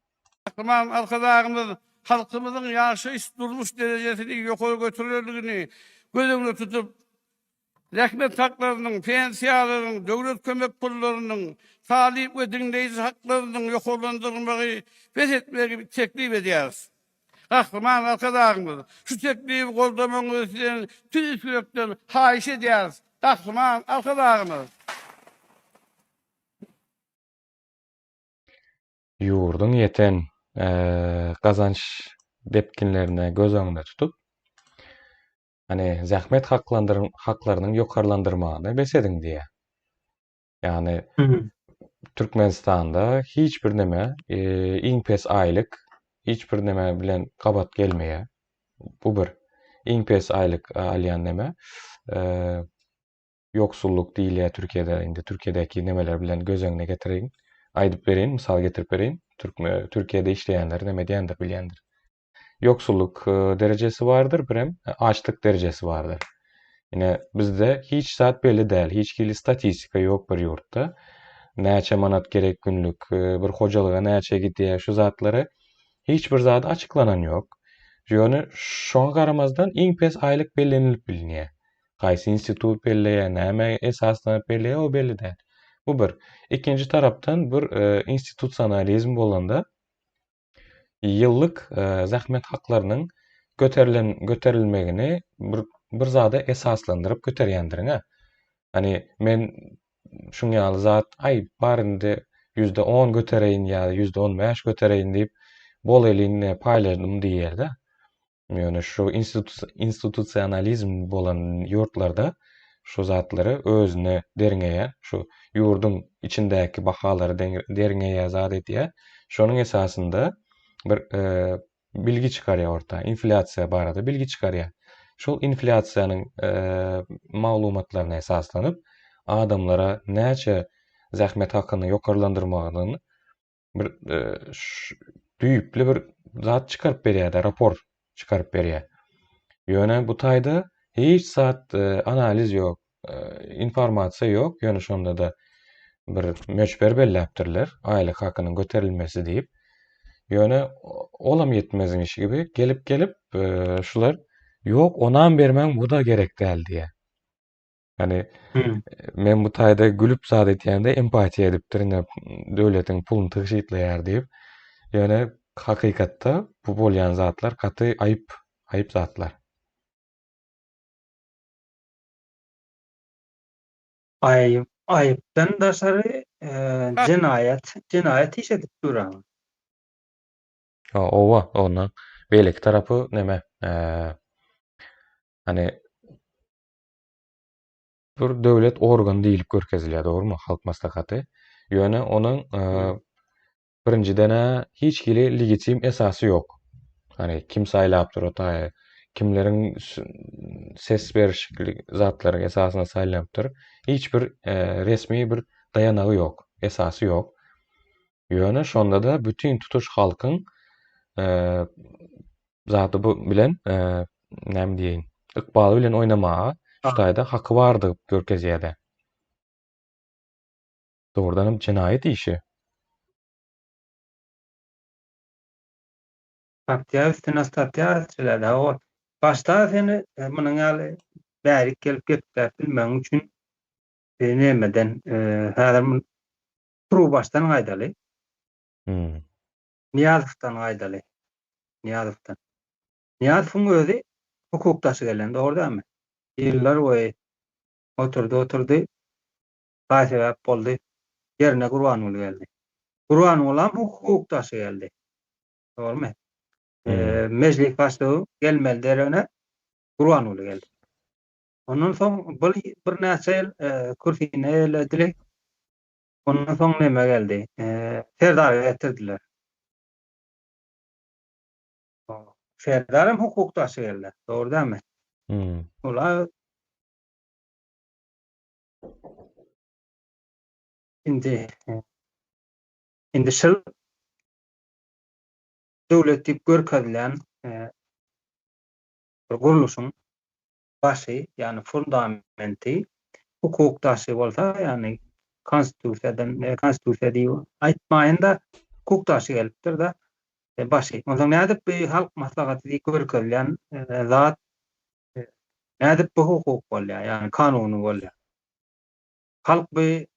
Gahryman Arkadagymyz halkymyzyň ýaşaýyş-durmuş derejesini ýokary götererligini göz öňünde tutup, Zähmet haklarynyň, pensiýalaryň, döwlet kömek pullarynyň, talyp we diňleýji haklarynyň ýokarlandyrylmagy bes etmegi teklip edýäris. Gahryman Arkadagymyz, şu teklibi goldamagyňyzy sizden tüýs ýürekden haýyş edýäris. Gahryman Arkadagymyz! Ýurduň ýeten gazanç depginlerini göz öňünde tutup, Hany zähmet haklandyryň haklarynyň ýokarlandyrmagyny bes ediň diýýär. Ýagny Türkmenistanda hiç bir neme iň pes aýlyk hiç bir neme bilen gabat gelmeýär. Bu bir. Iň pes aýlyk alýan neme ýoksullyk diýilýär Türkiýede. Indi Türkiýedäki nemeler bilen göz öňüne getireýin. Aýdyp bereýin, mysal getirip bereýin. Türkiýede işleýänler neme diýendir bilýändir. Ýoksullyk derejesi bardyr, birem açlyk derejesi bardyr. Ine, bizde hiç zat belli däl, hiç hili statistika ýok bir ýurtda. Näçe manat gerek günlük, bir hojalyga näçe gidýär, şu zatlary hiç bir zat açyklanan ýok. Ýöne şoňa garamazdan iň pes aýlyk bellenilip bilinýär. Haýsy institut belleýär, nämä esaslanyp belleýär, o belli däl. Bu bir. Ikinji tarapdan bir institusionalizm bolanda, ýyllyk zähmet haklarynyň göterilen göterilmegini bir bir zada esaslandyryp göterýändirin-ä. Hani men şuň ýaly zat, aý bar indi 10% götereýin ýa 15% götereýin diýip bol elin paýladym diýýär-de. Ýöne şu institusionalizm bolan ýurtlarda şu zatlary özüne derňeýär, şu ýurduň içindäki bahalary derňeýär, zat edýär. Şonuň esasynda bir bilgi çykarýar orta, inflýasiýa barada bilgi çykarýar. Şol inflýasiýanyň maglumatlaryna esaslanyp, adamlara näçe zähmet hakyny ýokarlandyrmagyny bir e, düýpli bir zat çykaryp berýär-de, rapor çykaryp berýär. Ýöne bu taýda hiç zat e, analiz ýok. informasiýa ýok, ýöne şonda-da bir möçber belläpdirler, aýlyk hakynyň göterilmesi diýip. Ýöne olam ýetmeziň işi gibi gelip-gelip şular ýok, onam bermäň, bu-da gerek däl diýýär. Hani men bu taýda gülüp zat etýände empatiýa edipdir ine döwletiň puluny tygşytlaýar diýip. Ýöne hakykatda bu bolýan zatlar gaty aýyp, aýyp zatlar. Aýyp, aýypdan daşary jenaýat, jenaýat iş edip duran. Owa, ondan beýleki tarapy neme? Hani bir döwlet organy diýlip görkezilýär, dogrumy? Halk maslahaty. Ýöne onuň birinjiden-ä hiç hili legitim esasy ýok. Hani kim saýlapdyr o taýy, kimleriň ses berişikli zatlaryň esasynda saýlanypdyr. Hiç bir resmi bir daýanagy ýok, esasy ýok. Ýöne şonda-da bütin tutuş halkyň zady bu bilen näme diýeýin, ykbaly bilen oýnamaga şu taýda haky bardygy görkezýär-de. Dogrudan hem jenaýat işi. Statýa üstüne statýa açylýar. Hawa, başda seni munuň ýaly bärik gelip gepläp bilmegiň üçin nemeden häzir Turuwbaşdan gaýdaly. Hmm. Nyýazowdan gaýdaly. Nyýazowdan. Nyýazowyň özi hukukdaşy gelen, dogry dälmi? Ýyllar boýy oturdy, oturdy. Baý sebäp boldy. Ýerine Gurbanguly geldi. Gurbangulam hukukdaşy geldi. Dogrumy? Hmm. Mejlis başlygy gelmeli deregine Gurbanguly geldi. Ondan soň bir birnäçe ýyl kürsini eýeledi. Ondan soň neme geldi? Serdary getirdiler. Serdar hem hukukdaşy geldi. Dogry dälmi? Hmm. Ola indi indi şul döwlet diýip görkezilen bir gurluşyň başy, ýagny fundamenti hukuk daşy bolsa, ýagny konstitusiýadan, konstitusiýa diýip aýtmaýyn-da, hukuk daşy gelipdir-de, başy. Onsoň nädip bu halk maslahaty diýip görkezilýän zat nädip bu hukuk bolýar, ýagny kanuny bolýar? Halk bu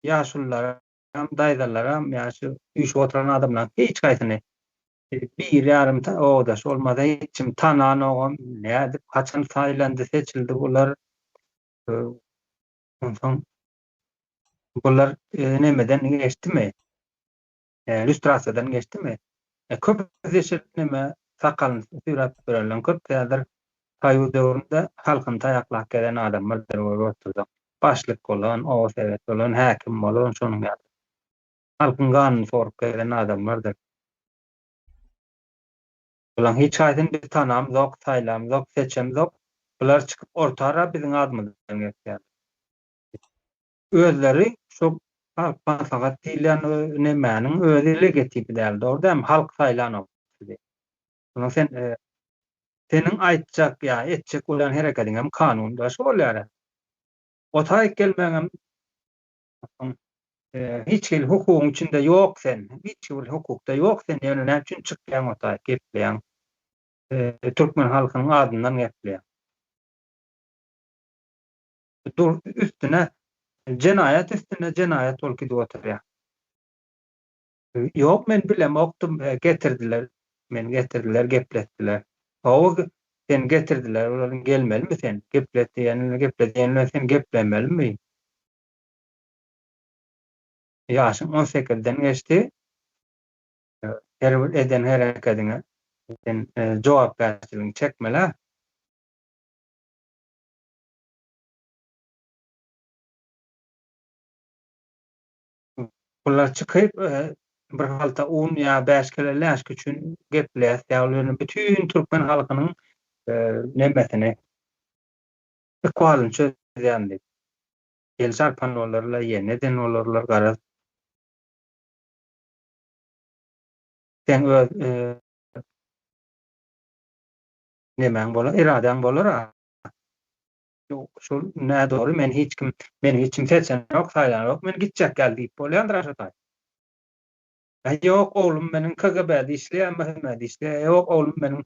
ýaşulularam, daýzalaram, ýa şu üýşüp oturan adamlaryň hiç haýsyny Bir ýarym obadaş bolmasa hiç kim tananogam, nädip, haçan saýlandy, seçildi bular. Onsoň bular nemeden geçdimi? Lýustrasiýadan geçdimi? Köpüsi şeýle neme sakalyny süýräp ýörenleriň köpüsi häzir soýuz döwründe halkyny taýaklap gelen adamlardyr görüp otursaň. Başlyk bolan, oba sebet bolan, häkim bolan şonuň ýaly. Halkyň ganyny sorup gelen adamlardyr. Bulaň hiç haýsyny biz tanamzok, saýlamzok, seçemzok. Bular çykyp orta ara biziň adymyzdan gepýärler. Özleri şu halk maslahat diýilýän nemäniň özi legetipi däl, dogry dälmi? Halk saýlanok sizi. Onsoň sen seniň aýtjak ýa etjek bolýan herekediňem kanun daşy bolýar. Otaýyk gelmegiňem Hiç hili hukugyň içinde ýok sen. Hiç bir hukukda ýok sen. Ýöne näme üçin çykýaň otaý gepleýäň? Türkmen halkynyň adyndan gepleýäň. Dur üstüne jenaýat üstüne jenaýat bolup gidip oturýar. Ýok men bilemokdym getirdiler. Meni getirdiler gepletdiler. Hawa seni getirdiler olar gelmelimi sen? Geplet diýenine geple diýenine sen geplemelimi? Ýaşyň on sekizden geçdi. Her bir eden herekediňe sen jogapkärçiligiňi çekmeli. Bular çykyp bir halta un ýa bäş kile läşki üçin gepleýär. Ýa ýöne bütin türkmen halkynyň nemesini ykbalyny çözýän diýip. El çarpan bolarlar, ýene eden bolarlar, garaz. Seň öz nemäň bolar, eradäň bolar-a. Ýok, şol nädogry, men hiç kim, meni hiç kim seçenok, saýlanok, men gitjek ýaly diýip bolýandyr-a şo taý. Äý, ýok, oglum meniň KGB-de işleýär, MHM-de işleýär, ýok, oglum meniň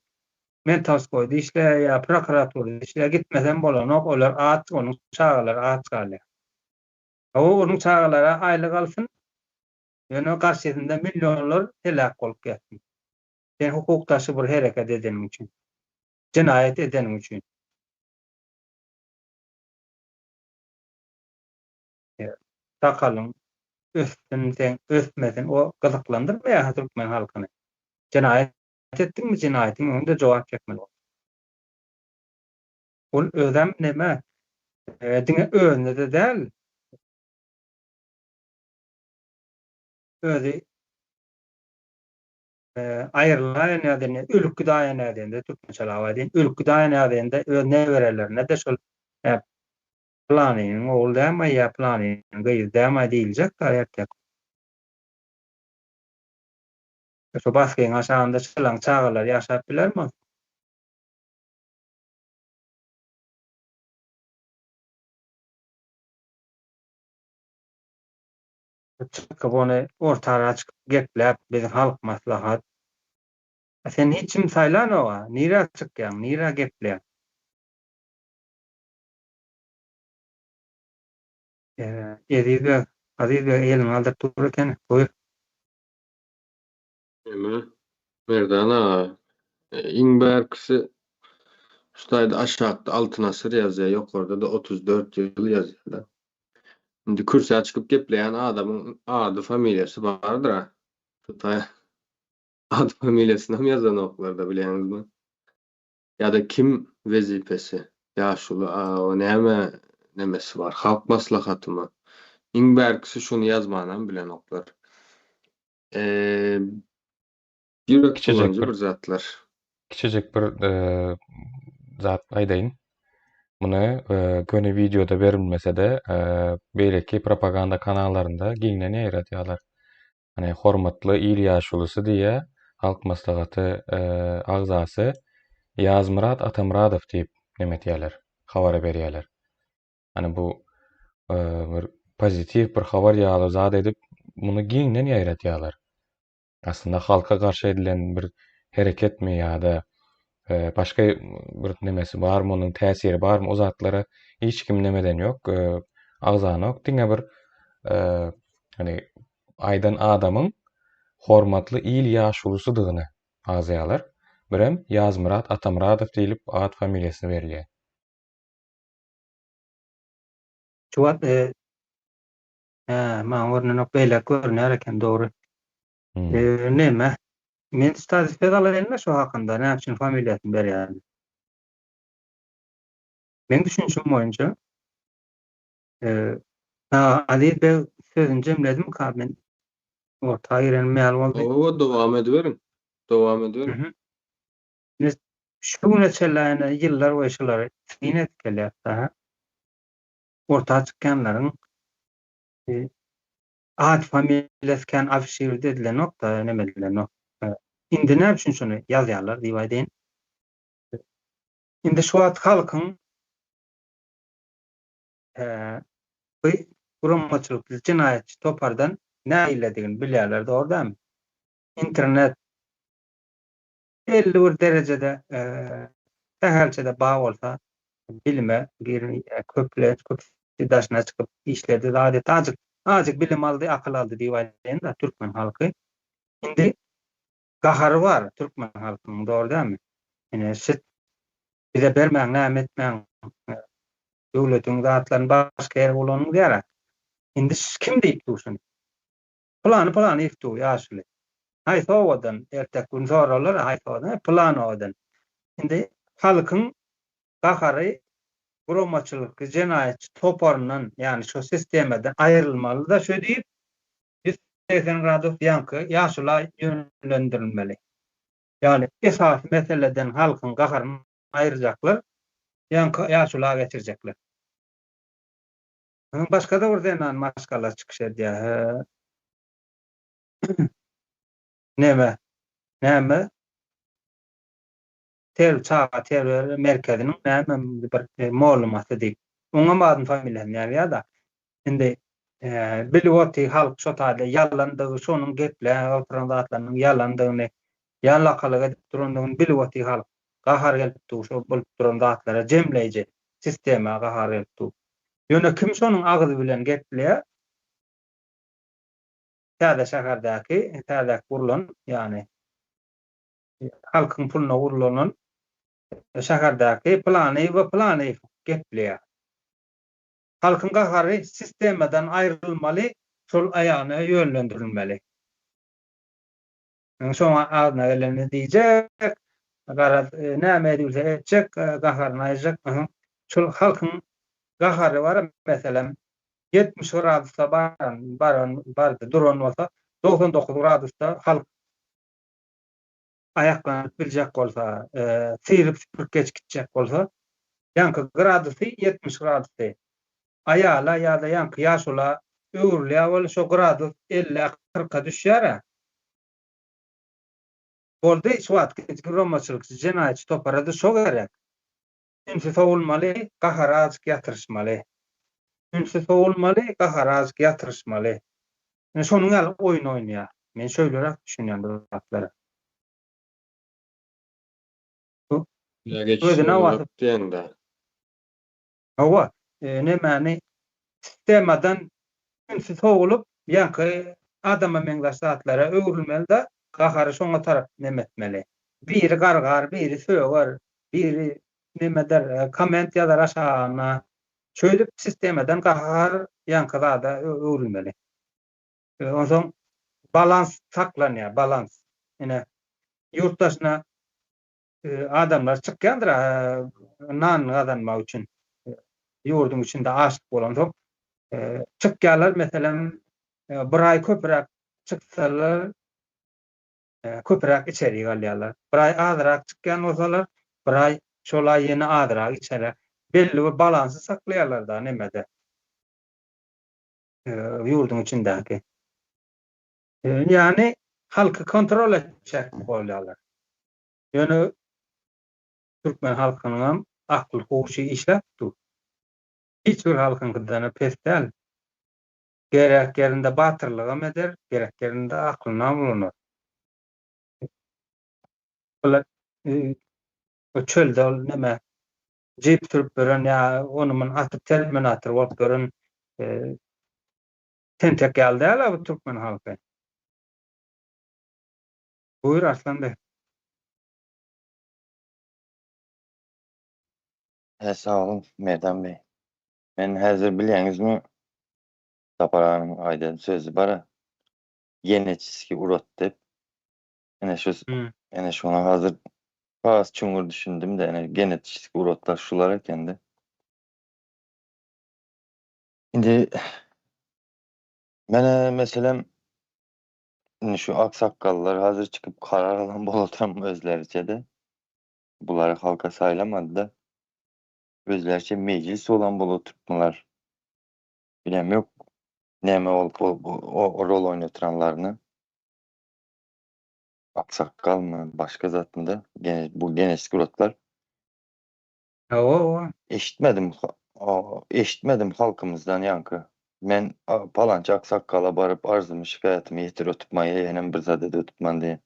Mentowskoýda işleýär ýa prokuraturada işleýär, gitmesem bolanok, olar aç, onuň çagalary aç galýar. Hawa, onuň çagalary aýlyk alsyn, ýöne garşysynda millionlar heläk bolup ýatsyn. Sen hukuk daşy bir hereket edeniň üçin, jenaýat edeniň üçin. Sakalyň össün seň ösmesin o gyzyklandyrmaýar türkmen halkyny. Jenaýat etdiňmi jenaýatyň öňünde jogap çekmeli bolýar. Ol özem neme diňe özüne-de däl özi aýrylaýan ýagdaýynda ölüp gidaýan ýagdaýynda türkmençe lap aýdaýyn ölüp gidaýan ýagdaýynda öz neberelerine-de şol Pylanynyň ogly dämi ýa pylanynyň gyzy dämi diýiljek-dä ertek. Şu basgyň aşagynda çylaň çagalary ýaşap bilermi? Çykyp ony orta ara çykyp gepläp biz halk maslahat. Seni hiç kim saýlanoga, nirä çykýaň, nirä gepleýäň? Eziz beg, Aziz beg elini galdyryp dur eken, buýur. Neme, Merdan aga, iň bärkisi şu taýda aşakda Altyn asyr ýazýar, ýokarda-da 34 ýyl ýazýar-da. Indi kürsä çykyp gepleýän adamyň ady, familiýasy bardyr-a. Şu taý ady familiýasynam ýazanoklar-da bilýäňizmi? Ýa-da kim wezipesi? Ýaşuly aga näme nemesi bar? Halk maslahatymy? Iň bärkisi şuny ýazmanam bilenoklar. Ýürek Kiçijek bulanjy bir bir zatlar. kiçijek bir zat aýdaýyn. Muny göni wideoda berilmese-de, beýleki propaganda kanallarynda giňden ýaýradýarlar. Hani hormatly il ýaşulusy diýýär, Halk Maslahaty agzasy Ýazmyrat Atamyradow diýip neme etýärler, habara berýärler. Hani bu bir pozitiw bir habar ýaly zat edip, muny giňden ýaýradýarlar. Aslynda halka garşy edilen bir hereketmi ýa-da başga bir nemesi barmy, onuň täsiri barmy, o zatlara hiç kim nemeden ýok, agzanok. Diňe bir hani aýdan adamyň hormatly il ýaşulusydygyny agzaýarlar. Birem Ýazmyrat Atamyradow diýlip at familiýasyny berilýär. Şu wagt Hä, maňa görnenok, beýläk görünýär eken, dogry. Neme? Men status söz alaýyn-da şu hakynda, näme üçin familiýasyny berýärin. Meň düşünişim boýunça, Aziz beg sözüni jemledimika, men orta girenim ýaly boldy. Hawa, dowam ediberiň. Dowam ediberiň. Biz şu güne çenli ýene ýyllar boýy şulary syn edip gelýäris-dä. Orta çykýanlaryň at familiýasy kän afişirowat edilenok-da, neme edilenok. Indi näme üçin şuny ýazýarlar diýip aýdaýyn. Indi şu wagt halkyň bu guramaçylykly jenaýatçy topardan nägiledigini bilýärler, dogry dälmi? Internet belli bir derejede sähelçe-de bar bolsa bilime köplenç köpüsi daşyna çykyp işledi, zat etdi, azajyk azajyk bilim aldy, akyl aldy diýip aýdaýyn-da türkmen halky. Indi gahary bar türkmen halkynyň, dogry dälmi? Ine şit bize bermäň, näme etmäň, döwletiň zatlaryny başga ýere ulanyň diýýär. Indi kim diýip dur şuny? Pylany pylany dur ýaşuly. Haýsy obadan? Erteki gün sorarlar, haýsy obadan? Pylan obadan. Indi halkyň gahary guramaçylykly jenaýatçy toparyndan, ýagny şo sistemadan aýrylmaly-da şö diýip, 180 gradus ýaňky ýaşula ýönlendirilmeli. Ýagny esasy meseleden halkyň gaharyny aýyrjaklar, ýaňky ýaşula geçirjekler. Başga-da bir zenan maşgala çykyş edýär. Neme? Näme? Ter çaga terbiýe merkeziniň näme bir mollamasy diýip. Oňam adyny familiýasyny ýazýar-da. Indi bilip otyr halk şo taýda ýalandygy, şonuň gepläp oturan zatlarynyň ýalandygyny, ýallakalyk edip durandygyny bilip otyr halk. Gahar gelip dur şo bolup duran zatlara, jemleýji sistema gahar gelip dur. Ýöne kim şonuň agzy bilen gepleýär? Täze şäherdäki, täze gurlan, ýagny halkyň puluna gurlanan şäherdäki Pylanyýew we Pylanyýew gepleýär. Halkyň gahary sistemadan aýrylmaly, şol aýagyna ýönlendirilmeli. Şoňa agzyna gelenini diýjek, garaz, näme edibilse etjek, gaharyny aýyrjak. Şol halkyň gahary bar, meselem, 70 gradusda baran, baran, bardy, duran bolsa, 99 gradusda halk aýaklanyp biljek bolsa, syryp-süpürip geçip gitjek bolsa, ýaňky gradusy 70 gradusy aýala ýa-da ýaňky ýaşula öwrülýär weli şo gradus ellä, kyrka düşýär-ä. Boldy, şu wagtky guramaçylykçy, jenaýatçy topara-da şo gerek. Ünsi sowulmaly, gahary azjyk ýatyryşmaly. Ünsi sowulmaly, gahary azjyk ýatyryşmaly. Ine şonuň ýaly oýun oýnaýar. Men şöýleräk düşünýän bu zatlara. Bu özüne basyp diýende. Hawa, nemäni sistemadan ünsi sowulyp, ýaňky adama meňzeş zatlara öwrülmeli-de, gahary şoňa tarap neme etmeli. Biri gargar, biri söger, biri neme eder, komment ýazar aşagyna. Şeýdip sistemadan gahar ýaňky zada öwrülmeli. Onsoň balans saklanýar, balans. Ine, ýurt daşyna adamlar çykýandyr nan gazanmak üçin. Ýurduň içinde açlyk bolansoň çykýarlar, meselem, bir aý köpräk çyksalar, köpräk içerik alýarlar. Bir aý azrak çykýan bolsalar, bir aý şol aý ýene azrak içerler. Belli bir balansy saklaýarlar-da nemede. Ýurduň içindäki. Ýagny halky kontrol etjek bolýarlar. Ýöne türkmen halkynyňam akly huşy işläp dur. Hiç bir halkyňkydan pes däl. Gerek ýerinde batyrlygam eder, gerek ýerinde aklynam ulanar. Bular çölde ol neme jip sürüp ýören ýa ony-muny atyp terminator bolup ýören tentek ýaly däl-ä bu türkmen halky. Buýur Arslan beg. Hä sag boluň Merdan bey. Men häzir bilýäňizmi Sapar aganyň aýdan sözi bara geneçiski urod diýip. Ene şu ene şoňa hazir has çuňňur düşündim-de ene geneçiski urodlar şular ekende. Indi mene meselem indi şu aksakgallar hazir çykyp karar alan bolup özleriçe-de. Bulary halka saýlamady-da. Özleriçe mejlis bolan bolup oturtmalar. Bilem ýok näme bolup o rol oýnatyranlaryny. Aksakgalmy, başga zatmy-da, bu genetik uratlar. Hawa. Eşitmedim, eşitmedim halkymyzdan ýaňky. Men palança aksakgala baryp arzymy, şikaýatymy ýetirip oturtman, ýenem bir zat edip oturtman diýen.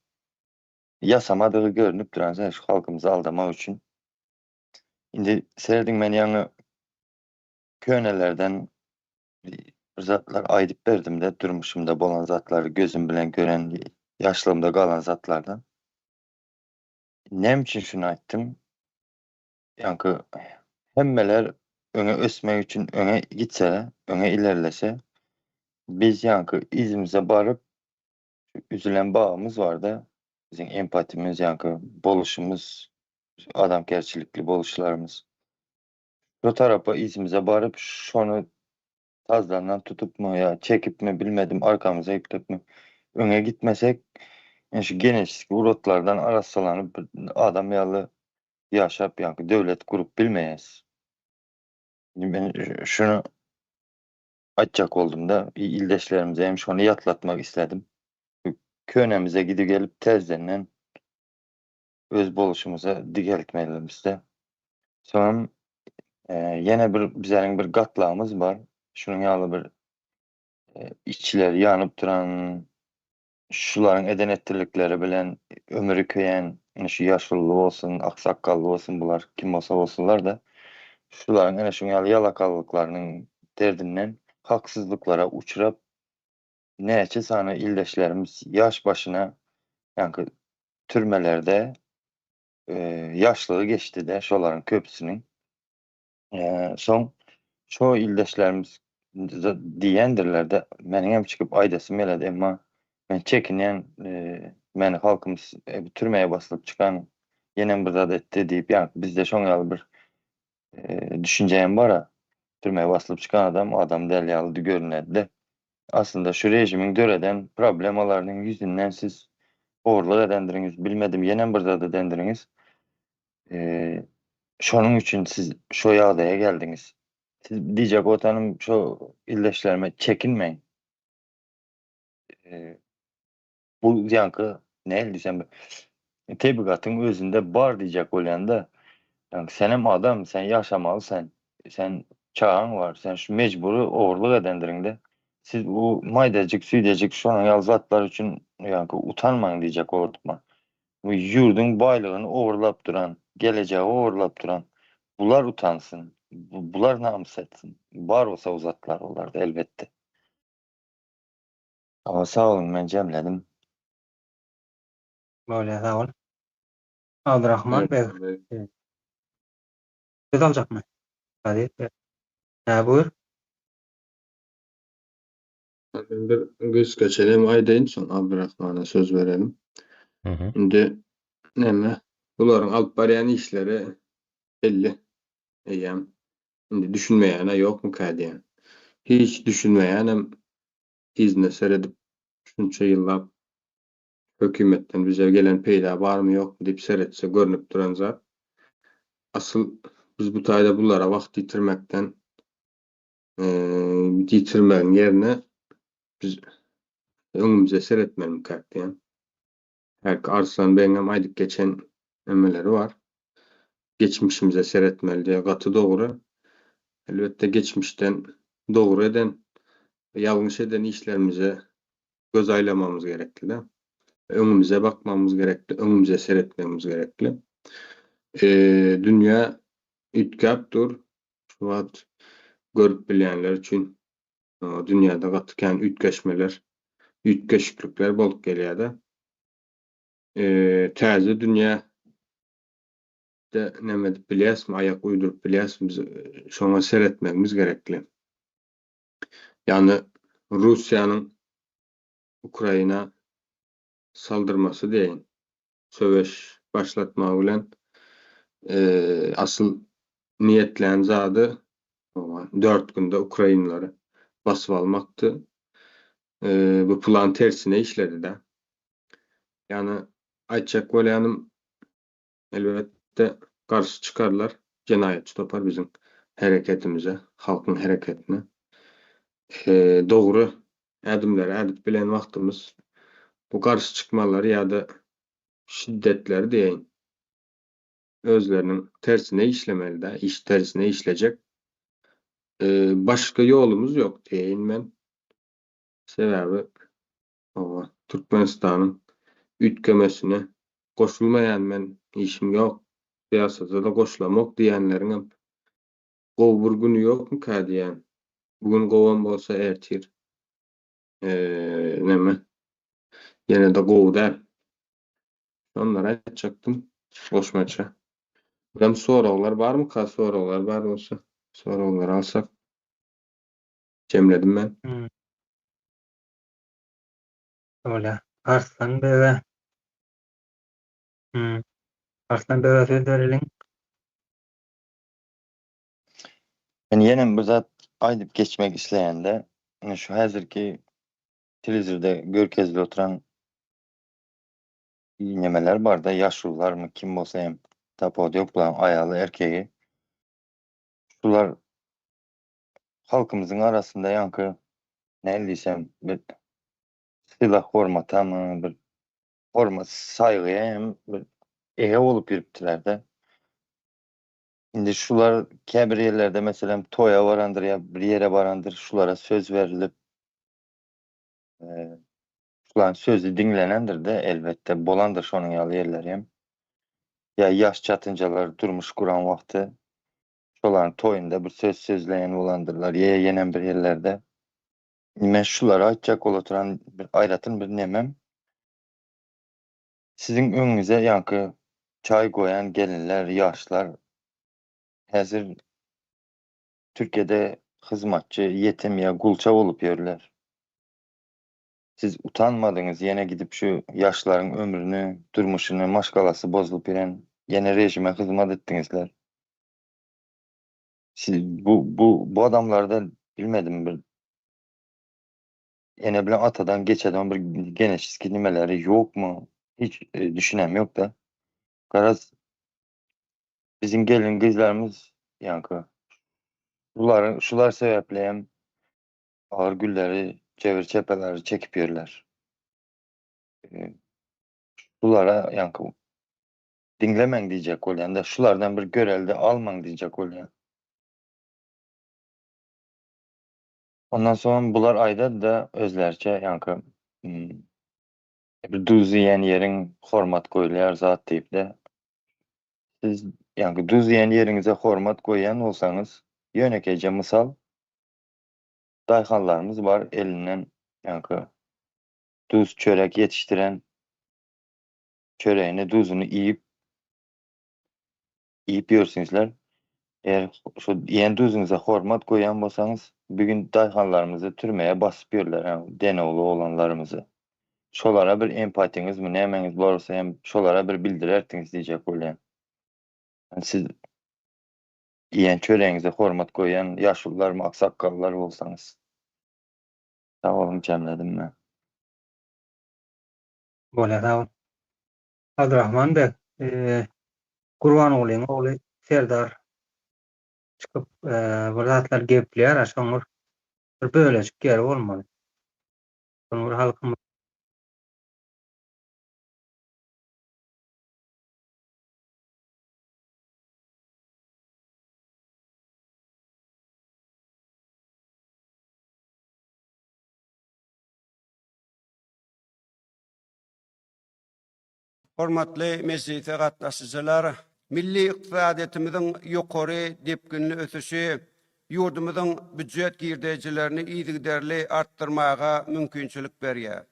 Ýasamadygy görnüp duran şu halkymyzy aldamak üçin. Indi serediň men ýaňy könelerden bir zatlar aýdyp berdim-de, durmuşymda bolan zatlary gözüm bilen gören, ýaşlygymda galan zatlardan. Näme üçin şuny aýtdym? Ýaňky hemmeler öňe ösmek üçin öňe gitse, öňe ilerlese, biz ýaňky yzymyza baryp, üzülen bagymyz barda, biziň empatimiz, ýaňky boluşymyz, adamkärçilikli boluşlarymyz. Şo tarapa yzymyza baryp, şony tazdandan tutupmy ýa çekipmi bilmedim, arkamyza ýükläpmi, öňe gitmesek, ýa şu genetik urotlardan arassalanyp bir adam ýaly ýaşap, ýaňky döwlet gurup bilmeýäs. Indi men şuny aýtjak boldum-da, ildeşlerimize hem şony ýatlatmak isledim. Könemize gidip gelip täzedenden. Öz boluşymyza dikeltmelimiz-de. Soňam ýene bir bizäniň bir gatlagymyz bar. Şunuň ýaly bir içleri ýanyp duran şularyň eden etdilikleri bilen ömri köýen ine şu ýaşuly bolsun, aksakgally bolsun bular kim bolsa bolsunlar-da şularyň ine şuň ýaly ýalakalyklarynyň derdinden haksyzlyklara uçrap näçe sany ildeşlerimiz ýaş başyna ýaňky türmelerde ýaşlygy geçdi-de şolaryň köpüsiniň. Soň şo ildeşlerimiz diýendirler-de, meniňem çykyp aýdasym geledi, emma men çekinýän, meni halkymyz türmeye basylyp çykan ýenem bir zat etdi diýip, ýa bizde şoň ýaly bir düşünje hem bar-a, türmeye basylyp çykan adam adam däl ýaly görünedi-de. Aslynda şu režimiň döreden problemalarynyň ýüzünden siz horluk edendiriňiz, bilmedim ýenem bir zat edendiriňiz. Şonuň üçin siz şo ýagdaýa geldiňiz. Siz diýjek otanym şo ildeşlerime çekinmäň. Bu ýaňky nähili diýsem tebigatyň özünde bar diýjek bolýanda ýaňky senem adam sen ýaşamaly sen sen çagaň bar sen şu mejbury ogurlyk edendiriňde siz bu maýdajyk süýdejik şonuň ýaly zatlar üçin ýaňky utanmaň diýjek bolardyk Bu ýurduň baýlygyny ogurlap duran, gelejegi ogurlap duran bular utansyn, bular namys etsin. Bar bolsa o zatlar olarda elbetde. Hawa sag boluň men jemledim. Bolýar sag bol. Abdurahman beg. Söz aljakmy? Gazyýew beg. Hä buýur. Men bir gysgaça hem aýdaýyn soň Abdurahmana söz berelim. Indi näme bularyň alyp barýan işleri belli eýýäm. Indi düşünmeýän-ä ýokmuka diýýän. Hiç düşünmeýänem yzyna seredip şunça ýyllap hökümetden bize gelen peýda barmy ýokmy diýip seretse görnüp duran zat. Asyl biz bu taýda bulara wagt ýitirmekden ýitirmegiň ýerine biz öňümize seretmelimikäk diýen. Hälki Arslan begiňem aýdyp geçen emeleri bar. Geçmişimize seretmeli diýýär. Gaty dogry. Elbetde geçmişden dogry eden, ýalňyş eden işlerimize göz aýlamamyz gerekli-de. Öňümize bakmagymyz gerekli, öňümize seretmegimiz gerekli. Dünýä üýtgäp dur. Şu wagt görüp bilýänler üçin dünýäde gaty kän üýtgeşmeler, üýtgeşiklikler bolup gelýär-de. Täze dünýä de näme edip bilýäsmi, aýak uýduryp bilýäsmi, biz şoňa seretmegimiz gerekli. Ýagny Russiýanyň Ukraina saldyrmasy diýeýin. söweş başlatmagy bilen asyl niýetlän zady dört günde ukrainlary basyp almakdy. Bu plan tersine işledi-de. Ýagny aýtjak bolýanym, elbetde garşy çykarlar jenaýatçy topar biziň hereketimize, halkyň hereketine. Dogry ädimleri ädip bilen wagtymyz bu garşy çykmalary ýa-da şiddetleri diýeýin, özleriniň tersine işlemeli-dä, iş tersine işlejek. Başga ýolumyz ýok diýeýin men. Sebäbi hawa, Türkmenistanyň üýtgemesine goşulmaýan men, işim ýok, syýasata-da goşulamok diýenleriňem gowy bir güni ýokmyka diýýän. Bu gün gowam bolsa ertir neme ýene-de gowy däl. Şonlary aýtjakdym goşmaça. Birem soraglar barmyka soraglar bar bolsa soraglary alsak. Jemledim men. Bolýar. Arslan bege. Arslan bege söz bereliň. Men ýenem bir zat aýdyp geçmek isleýände, ine şu häzirki telewizorda görkezilip oturan nemeler barda, ýaşulularmy kim bolsa hem tapawudy ýok bularyň aýaly erkegi. Şular halkymyzyň arasynda ýaňky nähili diýsem bir sylag hormatamy bir hormat saýgyýa hem bir. Eýe bolup ýürüpdiler-de. Indi şular käbir ýerlerde meselem toýa barandyr ýa bir ýere barandyr şulara söz berilip şularyň sözi diňlenendir-de elbetde bolandyr şonuň ýaly ýerler hem. Ýa ýaş çatynjalar durmuş guran wagty şolaryň toýunda bir söz sözleýän bolandyrlar ýa ýenem bir ýerlerde. Indi men şulara aýtjak bolup oturan bir aýratyn bir nemem Siziň öňüňize ýaňky çaý goýan gelinler, ýaşlar häzir Türkiýede hyzmatçy, ýetim ýa gulça bolup ýörler. Siz utanmadyňyz ýene gidip şu ýaşlaryň ömrüni, durmuşyny, maşgalasy bozulyp ýören ýene režime hyzmat etdiňizler. Siz bu bu bu adamlarda bilmedim bir Ene bilen atadan geçeden bir geneçiski nimeleri ýokmy? Hiç e, düşünem ýok-da. Garaz biziň gelin gyzlarymyz ýaňky şularyň şular sebäpli hem agyr günleri, jebir çepeleri çekip ýörler. E, şulara ýaňky diňlemäň diýjek bolýan-da, şulardan bir görelde almaň diýjek bolýan. Ondan soň bular aýdady-da özleriçe ýaňky bir duz iýen ýeriň hormat goýulýar zat diýip-de. Siz ýaňky duz iýen ýeriňize hormat goýýan bolsaňyz, ýönekeýje mysal, daýhanlarymyz bar elinden ýaňky duz çörek ýetişdiren, çöregini, duzuny iýip iýip ýörsüňizler. Eger şu iýen duzuňyza hormat goýýan bolsaňyz, bu gün daýhanlarymyzy türmeye basyp ýörler, hä, denewli oglanlarymyzy. Şolara bir empatiýaňyzmy, nämäňiz bolsa hem şolara bir bildirerdiňiz diýjek bolýan. Ýani siz iýen çöregiňize hormat goýýan ýaşulularmy, aksakgallar bolsaňyz. Sag boluň, jemledim men. Bolýar, sag bol. Abdyrahman beg, Gurbangulyň ogly Serdar çykyp bir zatlar gepleýär, şoň bir bir bölejik ýeri bolmaly. Şony bir halkymyz Hormatly mejlise gatnaşyjylar, milli ykdysadyýetimiziň ýokary depginli ösüşi ýurdumyzyň býujet girdejilerini yzygiderli artdyrmaga mümkinçilik berýär.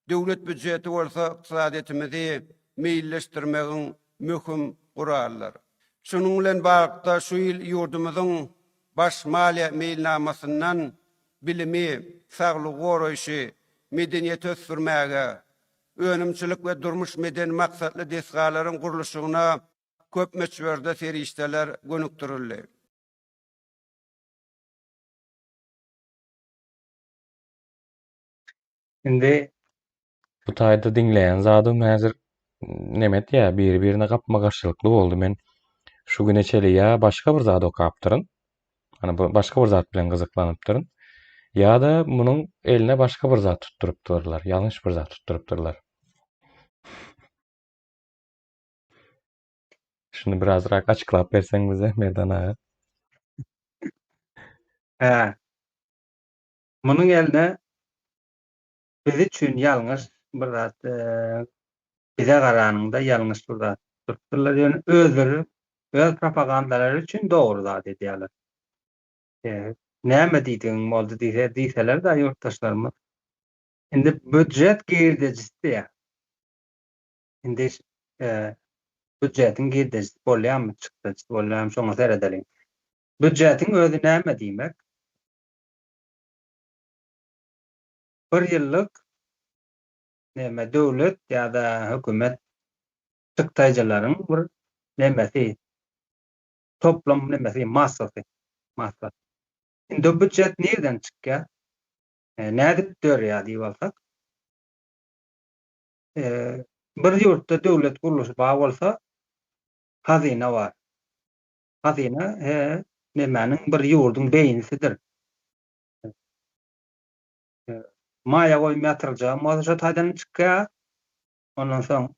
Döwlet býujeti bolsa ykdysadyýetimizi meýilleşdirmegiň möhüm guralydyr. Şunuň bilen baglylykda, şu ýyl ýurdumyzyň Baş maliýe meýilnamasyndan bilimi, saglygy goraýşy, medeniýeti ösdürmäge, önümçilik we durmuş-medeni maksatly desgalaryň gurluşygyna köp möçberde serişdeler gönükdirildi. Indi Bu taýda diňleýän zadym häzir neme etýär, biri-birine gapma-garşylykly boldy. Men şu güne çenli ýa başga bir zat okapdyryn, Hani bu başga bir zat bilen gyzyklanypdyryn. Ýa-da munuň eline başga bir zat tutdurypdyrlar, ýalňyş bir zat tutdurypdyrlar. Şuny birazrak açyklap berseň bize Merdan aga. Hä. Munuň eline biz üçin ýalňyş bir zat, bize garanyňda ýalňyş bir zat tutdurdylar. Ýöne özleri öz propagandalary üçin dogry zat edýärler. Näme diýdigiň boldy diýse, diýseler-de ýurtdaşlarymyz. Indi býujet girdejisi diýýär. Indi býujetiň girdejisi bolýarmy, çykdajysy bolýarmy, şoňa seredeliň. Býujetiň özi näme diýmek? Bir ýyllyk näme döwlet ýa-da hökümet çykdaýjylaryň bir nemesi, toplam nemesi, massasy, massa. Indi o býujet nirden çykýar? Nädip dörýär diýip alsak, bir ýurtda döwlet gurluşy bar bolsa, hazyna bar. Hazyna nemäniň bir ýurduň beýnisidir. Maýa goýum ýatyryljagam bolsa şo taýdan çykýar. Ondan soň.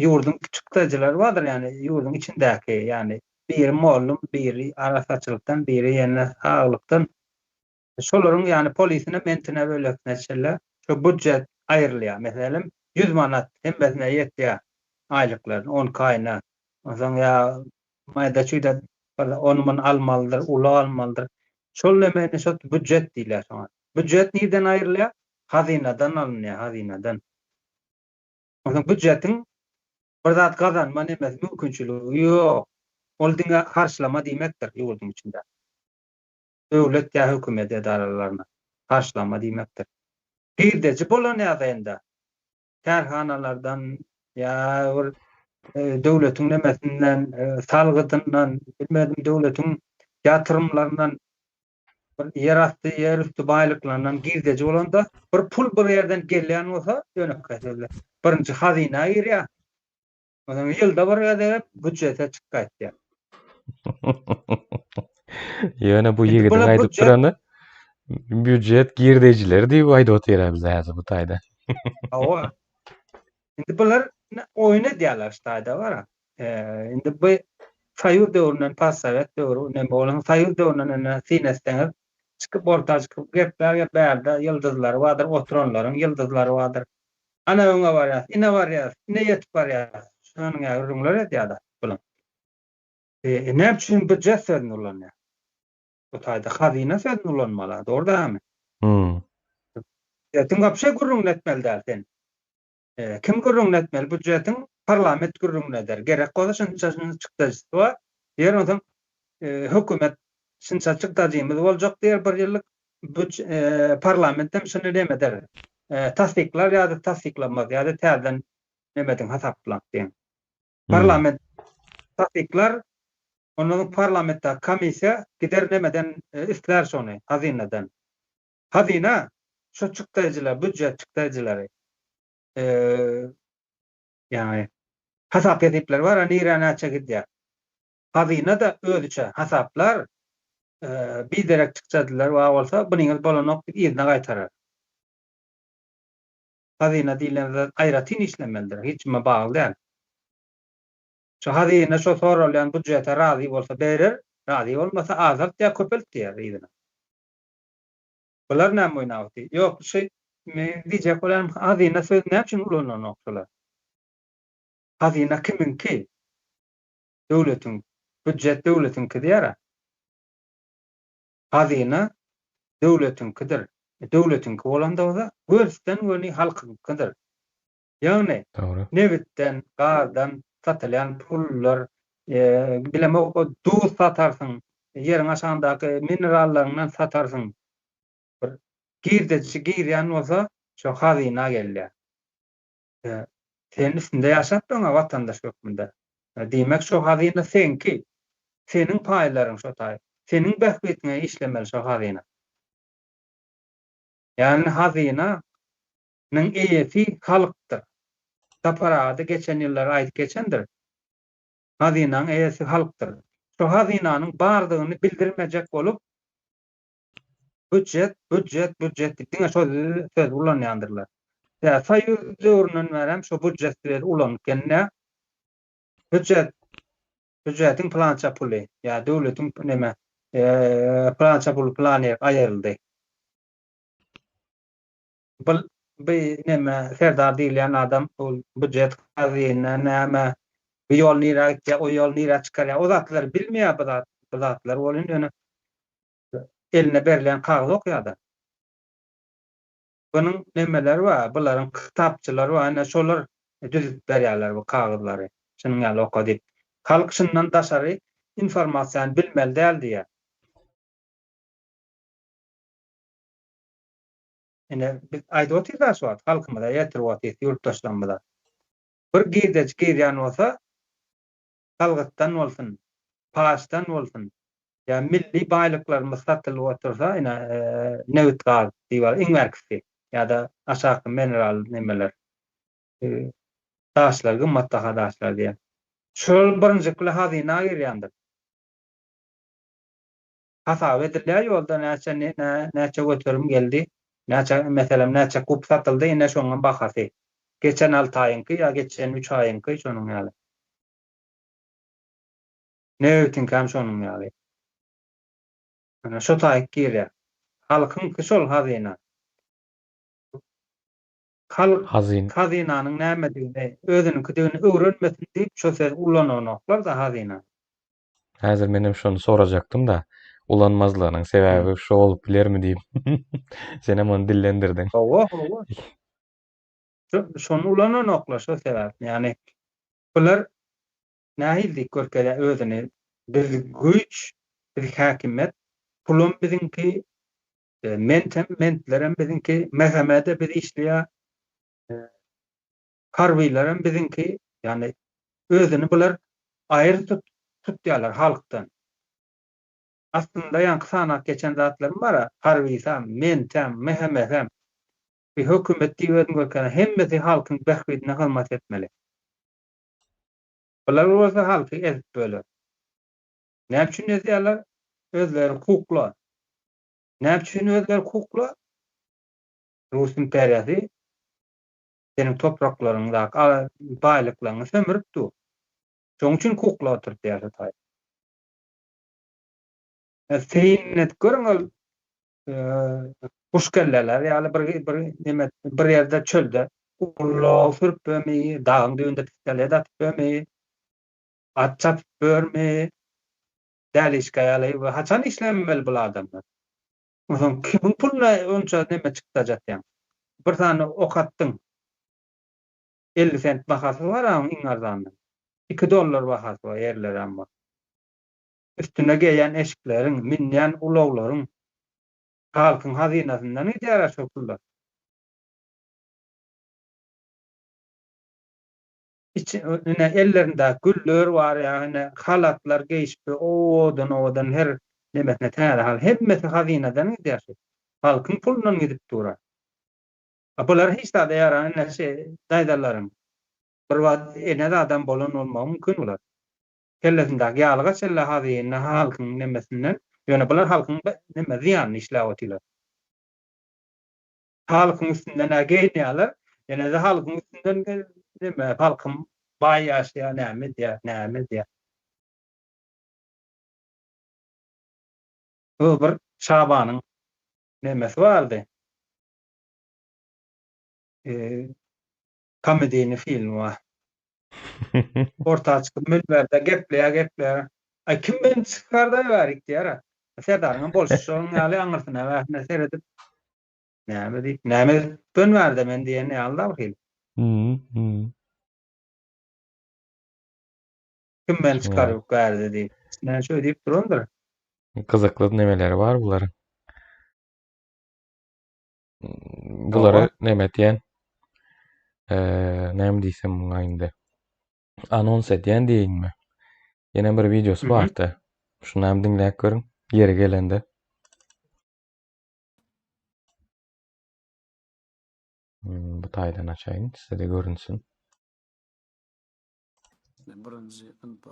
ýurduň çykdajylary bardyr, ýagny ýurduň içindäki, ýagny biri mollum, biri arassaçylykdan, biri ýene saglykdan. Şolaryň ýagny polisine, mentine, bölekine çenli şu budjet aýrylýar. Meselem, 100 manat hemmesine ýetýär aýlyklar, 12 aýyna. Onsoň ýa maýda-çüýde bir ony-muny almalydyr, ulag almalydyr. Şol nemeni şo budjet diýilýär şoňa. Budjet nirden aýrylýar? Hazynadan alynýar, hazynadan. Onsoň budjetiň bir zat gazanma nemesi mümkinçiligi ýok. Ol diňe harçlama diýmekdir ýurduň içinde. Döwlet ýa hökümet edaralaryna harçlama diýmekdir. Girdeji bolan ýagdaýynda kärhanalardan ýa bir döwletiň nemesinden, salgydyndan, bilmedim döwletiň ýatyrymlaryndan bir ýerasty, ýerüsti baýlyklaryndan girdeji bolanda, bir pul bir ýerden gelýän bolsa, ýönekeý sözle, birinji hazyna girýär. Onsoň ýylda bir gezek býujete çykyp gaýtýar. Ýöne bu ýigidiň aýdyp durany býujet girdejileri diýip aýdyp otyr bize häzir bu taýda. Hawa. Indi bular oýun edýärler şu taýda bar. Indi bu Soýuz döwründen postsowet döwri neme bolan Soýuz döwründen indi syn etseňiz çykyp orta çykyp gepläp bärde ýyldyzlary bardyr oturanlaryň ýyldyzlary bardyr. Ana öňe barýas, ine barýas, ine ýetip barýas. Şonuň ýaly gürrüňler edýärler bular. E, näme üçin býujet sözüni ulanýar? Bu taýda hazyna sözüni ulanmaly, dogry dälmi? Hmm. Býujetiň wapşe gürrüňini etmeli däl sen. E, kim gürrüňini etmeli? Býujetiň parlament gürrüňini eder. Gerek bolsa şunça şunça çykdajysy bar. Diýer onsoň e, hökümet şunça çykdajymyz boljak diýer bir ýyllyk. Büç e, parlament hem şuny neme eder? E, tassyklar ýa-da tassyklamaz ýa-da täzeden neme ediň hasaplaň diýen. Parlament tassyklar, ondan soň parlamentdäki komissiýa gider nemeden e, islär şony hazynadan. Hazyna şu çykdaýjylar, býujet çykdaýjylary e, ýagny hasap-hesipler bar, nirä näçe gidýär. Hazyna-da özüçe hasaplar, biderek çykjadylar bar bolsa, bunyňyz bolanok diýip yzyna gaýtarar. Hazyna diýlen zat aýratyn işlemelidir, hiç kime bagly däl. Şu hazyna şo soralýan býujete razy bolsa berer, razy bolmasa azalt ýa köpelt diýer yzyna. Bular näme oýnap otyr? Ýok, şu men diýjek bolýanym hazyna sözi näme üçin ulanylanok şolar? Hazyna kimiňki? Döwletiň, býujet döwletiňki diýýär-ä. Hazyna döwletiňkidir. Döwletiňki bolanda bolsa gönsden-göni halkyňkydyr. Ýagny, Dogry. nebitden, gazdan satylýan pullar, bilemok, duz satarsyň, ýeriň aşagyndaky minerallaryňdan satarsyň. Bir girdeji girýän bolsa, şo hazyna gelýär. Sen üstünde ýaşap durň-a watandaş hökmünde. Diýmek, şo hazyna seňki. Seniň paýlaryň şo taý. Seniň bähbitiňe işlemeli şo hazyna. Ýagny hazyna nyň eýesi halkdyr. Sapar aga-da geçen ýyllar aýdyp geçendir. Hazynaň eýesi halkdyr. Şo hazynanyň bardygyny bildirmejek bolup, Býujet, býujet, býujet diýip diňe şo sözi ulanýandyrlar. Tä Soýuz döwründen bärem şo býujet sözi ulanyp gelindi. Býujet, býujetiň pylança puly ýa döwletiň neme, pylança puly pylan ýere aýryldy. Bul bi neme Serdar diýilýän adam ol býujet hazyna näme, bu ýol nirä gitýär, o ýol nirä çykarýar, o zatlary bilmeýär bu zat, bu zatlar welin ýöne eline berlen kagyz okýar-da. Bunuň nemeleri bar, bularyň kitapçylary bar, ine şolar düzüp berýärler bu kagyzlary, şunuň ýaly oka diýip. Halk şundan daşary informasiýany bilmeli däl diýýär. Ine biz aýdyp otyrys-a şu wagt, halkymyza ýetirip otyrys, ýurtdaşlarymyza. Bir girdeji girýän bolsa, salgytdan bolsun, paçdan bolsun, ýa milli baýlyklarymyz satylyp otursa, ine, nebit-gaz diýip al, iň bärkisi, ýa-da aşaky mineral nemeler, daşlar, gymmatbaha daşlar diýýän. Şol birinjikli hazyna girýändir. Hasap edilýär ýolda näçe, näçe göterim geldi, näçe, meselem, näçe kub satyldy, ine şonuň bahasy. Geçen alty aýyňky ýa geçen üç aýyňky şonuň ýaly. Nebitiňkäm şonuň ýaly. Ine şo taýyk girýär. Halkyňky şol hazyna. Halk Hazyn. hazynanyň nämedigini, özüniňkidigini öwrenmesin diýip şo sözi ulananoklar-da hazyna. Häzir menem şony sorajakdym-da, ulanmazlygynyň sebäbi şo bolup bilermi diýip. Senem ony dillendirdiň. Hawa, hawa. Şony ulananoklar şo sebäpli. Ýagny bular nähili diýip görkezýär özüni, biz güýç, biz häkimiýet, pulam biziňki, mentem, mentlerem biziňki, MHM-de biz işleýär, harbylaram biziňki, ýagny özüni bular aýry tut tutýarlar halkdan. Aslynda ýaňky sanap geçen zatlarym bar-a, harbysam, mentäm, MHM-sem, bir hökümet diýip özüni görkezýän hemmesi halkyň bähbidine hyzmat etmeli. Bular bolsa halky ezip böler. Näme üçin ezýärler? Özleri kukla. Näme üçin özleri kukla? Rus imperiýasy seniň topraklaryňdaky baýlyklaryňy sömürip dur. Şonuň üçin kukla oturtýar şu taýda. Syn edip görüň ol guşkelleler ýaly bir bir neme bir ýerde çölde ulag sürüp börmi, dagyň düýbünde pistolet atyp börmi, at çapyp börmi, dälişka ýaly we haçan işlemeli bul adamlar? Onsoň kimiň puluna onça neme çykdajy atýaň? Bir sany ok atdyň. 50 sent bahasy bar oň iň arzanynyň. 2 dollar bahasy bar ýerlerem bar. Üstüne geýýän eşikleriň, münýän ulaglaryň halkyň hazynasyndan gidýär-ä şo pullar. Içi ine ellerindäki güller bar ýa ine halatlar geýşip owadan-owadan her nemesine täze hal hemmesi hazynadan gidýär şu. Halkyň pulundan gidip dur-a. A bular hiç zada ýaran ine şe daýzalaryň bir wagt ene zadam bolan bolmagy mümkin bular. Kellesindäki ýalyga çenli hazyna halkyň nemesinden, ýöne bular halkyň neme zyýanyny işläp otyrlar. Halkyň üstünden-ä geýinýärler, ýene-de halkyň üstünden neme halkym baý ýaşaýar, näme edýär, näme edýär. Bu bir Şabanyň nemesi bardy. Komediyny filmi bar. Orta çykyp münberde gepleýär, gepleýär. Aý kim meni çykarda bärik diýär. Serdaryň bolşy şonuň ýaly aňyrsyna bärsine seredip näme diýip, näme dön bärde men diýen ýaly da bir hili. Kim meni çykaryp bärde diýip. Näme şöý diýip durandyr. Gyzykly nemeleri bar bularyň. Bulary näme etýän? Eee, näme diýsem muňa indi? Anons edýän diýinmi? Ýene bir wideosy bardy. Şuny hem diňläp görüň, ýeri gelende. Hmm, bu taýdan açaýyn, size-de görünsün. Birinji synp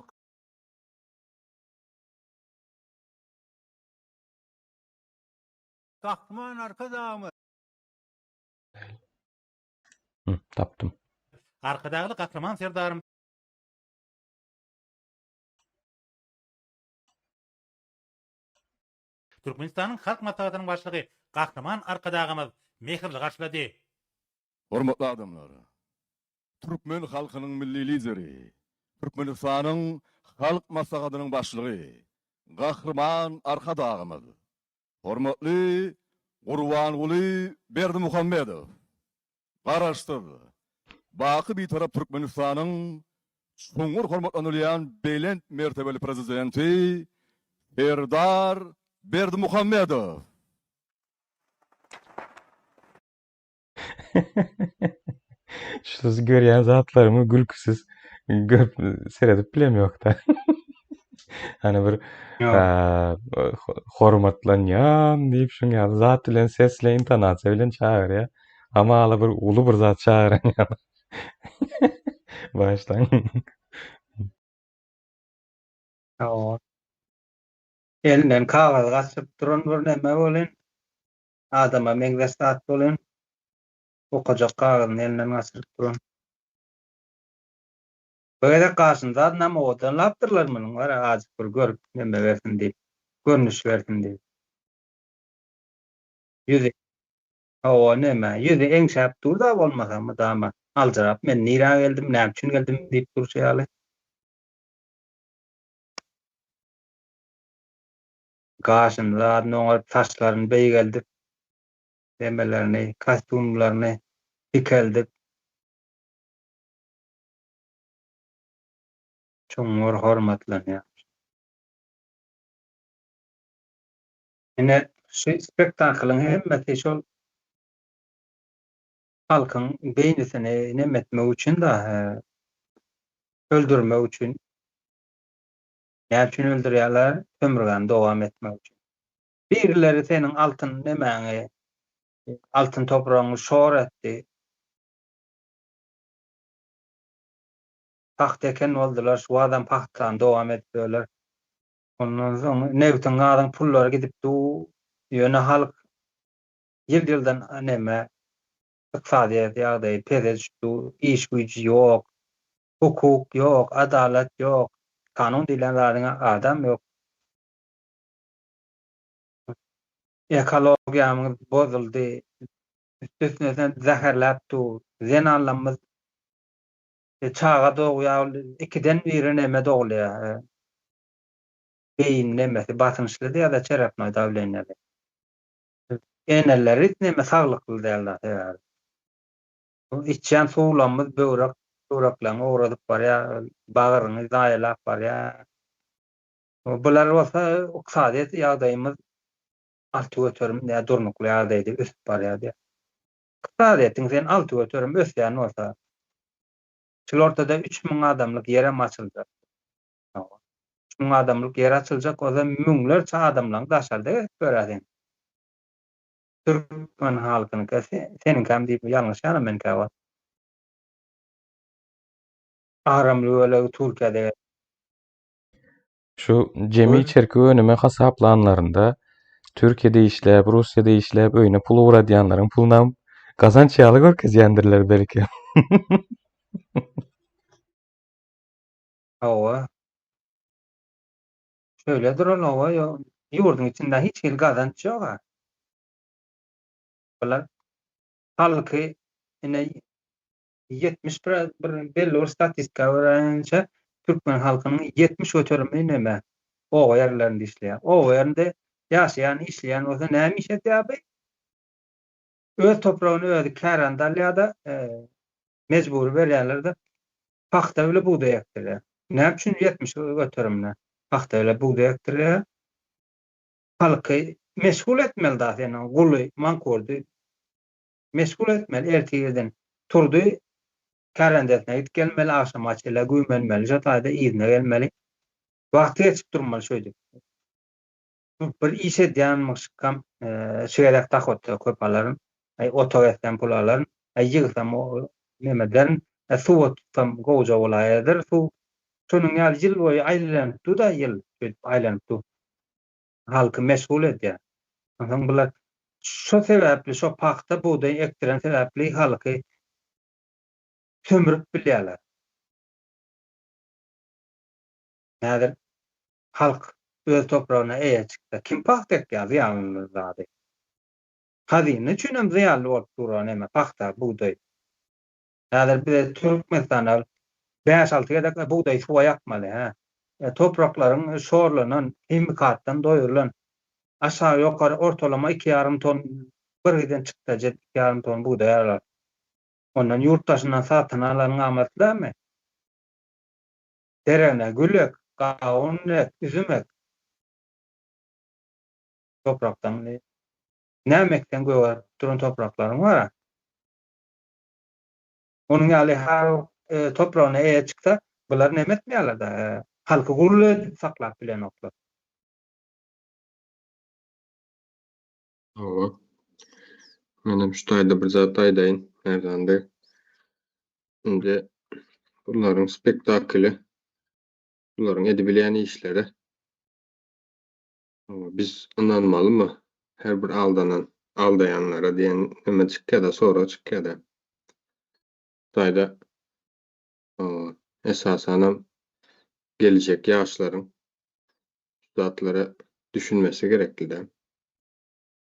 Gahryman Arkadagymyz. Hı, tapdym. Arkadagly Gahryman Serdarym. Türkmenistanyň Halk Maslahatynyň Başlygy Gahryman Arkadagymyz mähirli garşylady. Hormatly adamlar! Türkmen halkynyň Milli Lideri, Türkmenistanyň Halk Maslahatynyň Başlygy Gahryman Arkadagymyz Hormatly Gurbanguly Berdimuhamedow, Garaşsyz, baky Bitarap Türkmenistanyň çuňňur hormatlanylýan belent mertebeli Prezidenti Serdar Berdimuhamedow. Şu görýän zatlarymy gülküsiz görüp seredip bilem ýokda. Hani bir hormatlanýan diýip şuň ýaly zat bilen ses bilen intonasiýa bilen çagyrýar. Hamala bir uly bir zat çagyran ýaly. Başlaň. Hawa. Elinden kagyz gaçyp duran bir neme welin, adama meňzeş zat welin. Okajak kagyzyny elinden gaçyryp duran. Bu gezek gaşyny zadynam owadanlapdyrlar munuň, gara azjyk bir görüp neme bersin diýip, görnüş bersin diýip. Ýüzi, hawa neme, ýüzi eňşäp dur-da bolmasa mydama aljyrap men nirä geldim, näme üçin geldim diýip durşy ýaly. Gaşyny zadyny oňaryp, saçlaryny beýgeldip, nemelerini, kostýumlaryny dikeldip, çuňňur hormatlanýar. Ine, şu spektaklyň hemmesi şol halkyň beýnisini neme etmek üçin-da, öldürmek üçin. Näme üçin öldürýärler? Sömürgäni dowam etmek üçin. Birileri seniň altyn nemäňi, altyn topragyňy şor etdi. Pagta eken boldular, şu wagtam pagtany dowam edip ýörler. Ondan soň nebtiň, gazyň pullary gidip dur. Ýöne halk ýyl-ýyldan neme, ykdysadyýet ýagdaýy pese düşüp dur. Iş güýji ýok, hukuk ýok, adalat ýok, kanun diýlen zadyň adam ýok. Ekologiýamyz bozuldy. Üstesine zäherläp dur. Zenanlarymyz çaga dogýar, ikiden biri neme dogulýar. Beýin nemesi basynçly ýa-da çerepnoý dawleniýaly. Eneleri neme saglykly däl sebäbi. Içýän suwlarymyz böwrek, böwreklerini owradyp barýar, bagryňy zaýalap barýar. Bular bolsa ykdysadyýet ýagdaýymyz 6% ýa durnukly ýagdaýda ösüp barýar diýýär. Ykdysadyýetiň sen 6% ösýän bolsa, şul ortada 3000 adamlyk ýerem açyljak. 3000 adamlyk ýer açyljak bolsa, müňlerçe adamlaryň daşarda gezip ýörä sen. Türkmen halkynyňky seniňkäm diýip ýalňyşýanam men käwagt. Agramly bölegi Türkiýede Şu jemi içerki önümi hasaplanlarynda Türkiýede işläp, Russiýada işläp öýüne pul ugradýanlaryň pulunam gazanç ýaly görkezýändirler belki. Hawa. Şeýledir ol hawa ýurduň içinde hiç hili gazanç ýok-a. Bular halky ine 70 bir belli bir statistika görä türkmen halkynyň 70 göterimi neme oba ýerlerinde işleýär. Oba ýerinde ýaşaýan, işleýän bolsa näme iş edýär bu? Öz topragyny özi kärende alýar-da, e, mejbury berýärler-de, pagta bile bugdaý ekdirýär. Näme üçin 70 göterimine pagta bile bugdaý ekdirýär? Halky meşgul etmeli da seniň guly, mankurdy meşgul etmeli. Ertir irden turdy, kärendesine gidip gelmeli, agşama çenli güýmenmeli, şo taýda yzyna gelmeli. Wagty geçip durmaly şeýdip. Bir iş edýänmişkam, şu gezek dohodda köp alaryn, aý otag etsem pul alaryn, aý ýygsam neme ederin, suwa tutsam gowja bolaýadyr suw. Şonuň ýaly ýyl boýy aýlanyp dur-da ýyl, şeýdip aýlanyp dur. Halky meşgul edýär. Onsoň bular şo sebäpli, şo pagta bugdaý ekdiren sebäpli halky sömürip bilýärler. Häzir halk öz topragyna eýe çyksa, kim pagta ekýär zyýanly zady? Hazyna üçin hem zyýanly bolup dur neme pagta, bugdaý. Häzir bize Türkmenistanda bäş-alty gezek bugdaý suwa ýakmaly, hä. Topraklaryň şorlanan, himikatdan doýrulan, aşagy-ýokary ortalama iki ýarym ton bir giden çykdajy edip iki ýarym ton bugdaý alar. Ondan ýurt daşyndan satyn alanyň amatly dälmi? Deregine gül ek, gawun ek, üzüm ek. Toprakdan näme ekseň gögerip duran topraklaryň bar-a. Onuň ýaly halk topragyna eýe çyksa, bular neme etmeýärler-de, halky gul edip saklap bilenoklar. Hawa. Menem şu taýda bir zat aýdaýyn, Merdan beg. Indi bularyň spektakly, bularyň edibilýän işleri. Biz ynanmalymy her bir aldanan? aldaýanlara diýen neme çykýada, sorag çykýada. Hytaýda esasanam geljek ýaşlaryň şu zatlara düşünmesi gerekli-dä.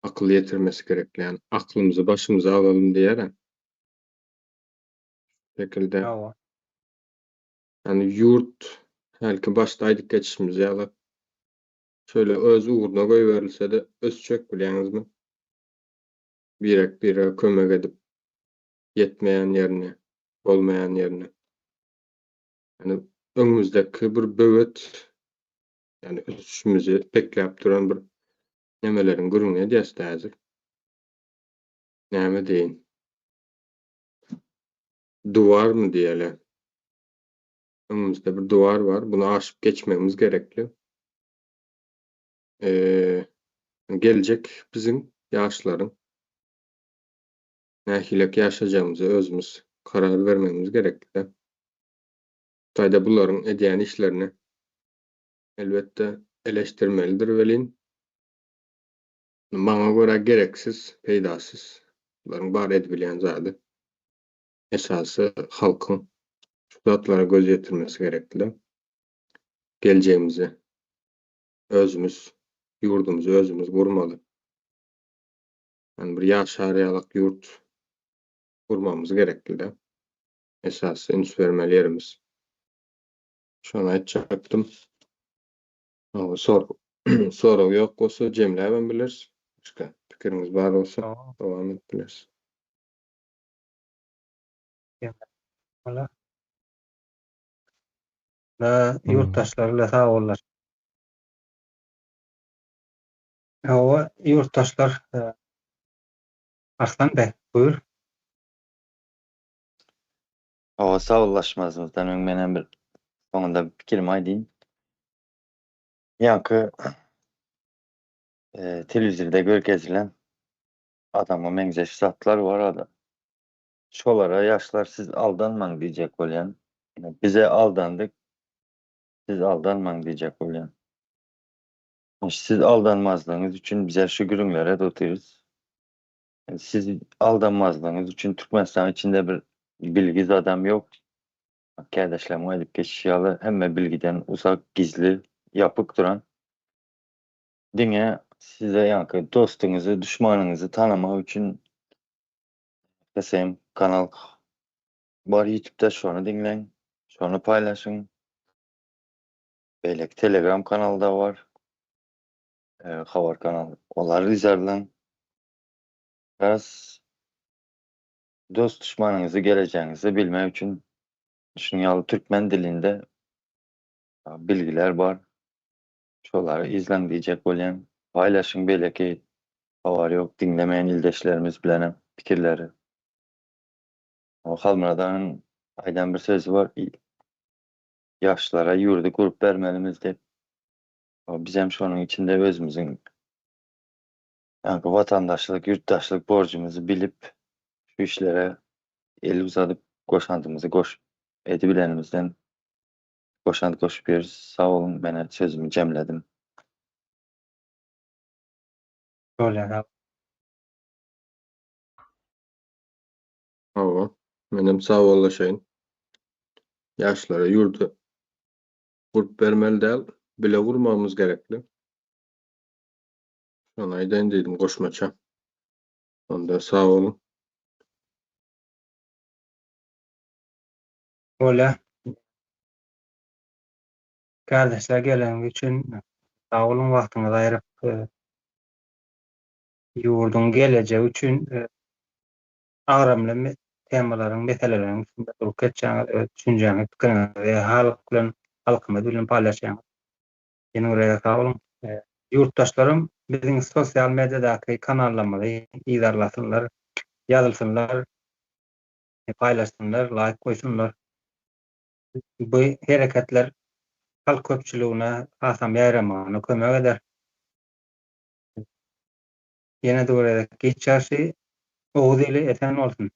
Akyl ýetirmesi gerekli. Ýani aklymyzy başymyza alalym diýýär-ä. Şu şekilde. Hawa. Ýani ýurt hälki başda aýdyp geçişimiz ýaly şöyle öz ugruna goýberilse-de ösjek bilýäňizmi? Birek-birege kömek edip ýetmeýän ýerine, bolmaýan ýerine. Ýani öňümizdäki bir böwet, ýani ösüşimizi bekläp duran bir nemeleriň gürrüňini edýäs-dä häzir. Näme diýeýin? Duwarmy diýeli? Öňümizde bir duwar bar, buny aşyp geçmegimiz gerekli. Eee, geljek biziň ýaşlaryň. Nähilek ýaşajagymyza özümiz karar bermegimiz gerekli-dä. Hytaýda bularyň edýän işlerini elbetde eleşdirmelidir welin, maňa görä gereksiz, peýdasyz. Bularyň bar edibilýän zady. Esasy halkyň şu zatlara göz ýetirmesi gerekli-dä. Geljegimizi özümiz, ýurdumyzy özümiz gurmaly. Ýani bir ýaşar ýalak ýurt gurmagymyz gerekli-de. Esasy üns bermeli ýerimiz. Şony aýtjakdym. Sor sorag ýok bolsa jemläbem bileris. Başga pikiriňiz bar bolsa dowam edip bileris. Ýurtdaşlar bilen sag bollar. Hawa, ýurtdaşlar, Arslan beg, buýur. Hawa, sagbollaşmazymyzdan öň menem bir soňunda bir pikirimi aýdýyn. Ýaňky telewizorda görkezilen adama meňzeş zatlar bar ada. Şolara ýaşlar siz aldanmaň diýjek bolýan. Bize aldandyk, siz aldanmaň diýjek bolýan. Siz aldanmazlygyňyz üçin bizler şu gürrüňleri edip otyrys. Siz aldanmazlygyňyz üçin Türkmenistanyň içinde bir bilgiz adam ýok. Kärdeşlerimiň aýdyp geçişi ýaly hemme bilgiden uzak, gizli, ýapyk duran. Diňe size ýaňky dostuňyzy, duşmanyňyzy tanamak üçin HSM kanal bar ýutubda şony diňläň, şony paýlaşyň. Beýleki telegram kanalda bar. Habar kanal. Olary yzarlaň. Biraz dost duşmanyňyzy gelejegiňizi bilmek üçin şunuň ýaly türkmen dilinde bilgiler bar. Şolary yzlaň diýjek bolýan. Paýlaşyň beýleki habary ýok diňlemeýän ildeşlerimiz bilenem pikirleri. Halmyrat aganyň aýdan bir sözi bar. Ýaşlara ýurdy gurup bermelimiz diýip. Bizem şonuň içinde özümiziň ýaňky watandaşlyk, ýurtdaşlyk borjumyzy bilip, şu işlere el uzadyp, goşandymyzy goşup edibilenimizden goşant goşup ýörüs. Sag boluň, menä sözümi jemledim. Bolýar sag. Hawa, menem sagbollaşaýyn. Ýaşlara ýurdy gurup bermeli däl, bile gurmagymyz gerekli. Şony aýdaýyn diýdim goşmaça. Onda sag boluň. Bolýa. Kärdeşler geleniňiz üçin sag boluň wagtyňyzy aýryp ýurduň gelejegi üçin agramly temalaryň, meseleleriň üstünde durup geçýäňiz, öz düşünjäňizi, pikiriňizi halk bilen, halkymyz bilen paýlaşýaňyz. Ýene bir gezek sag boluň. Ýurtdaşlarym biziň sosial mediadaky kanallarymyzy yzarlasynlar, ýazylsynlar, paýlaşsynlar, laýk goýsunlar. Bu hereketler halk köpçüligine hasam ýaýramagyna kömek eder. Ýene-de bir gezek giç ýagşy, Oguz ili esen bolsun!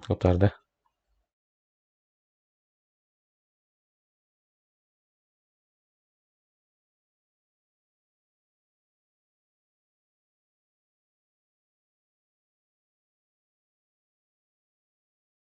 Gutardy.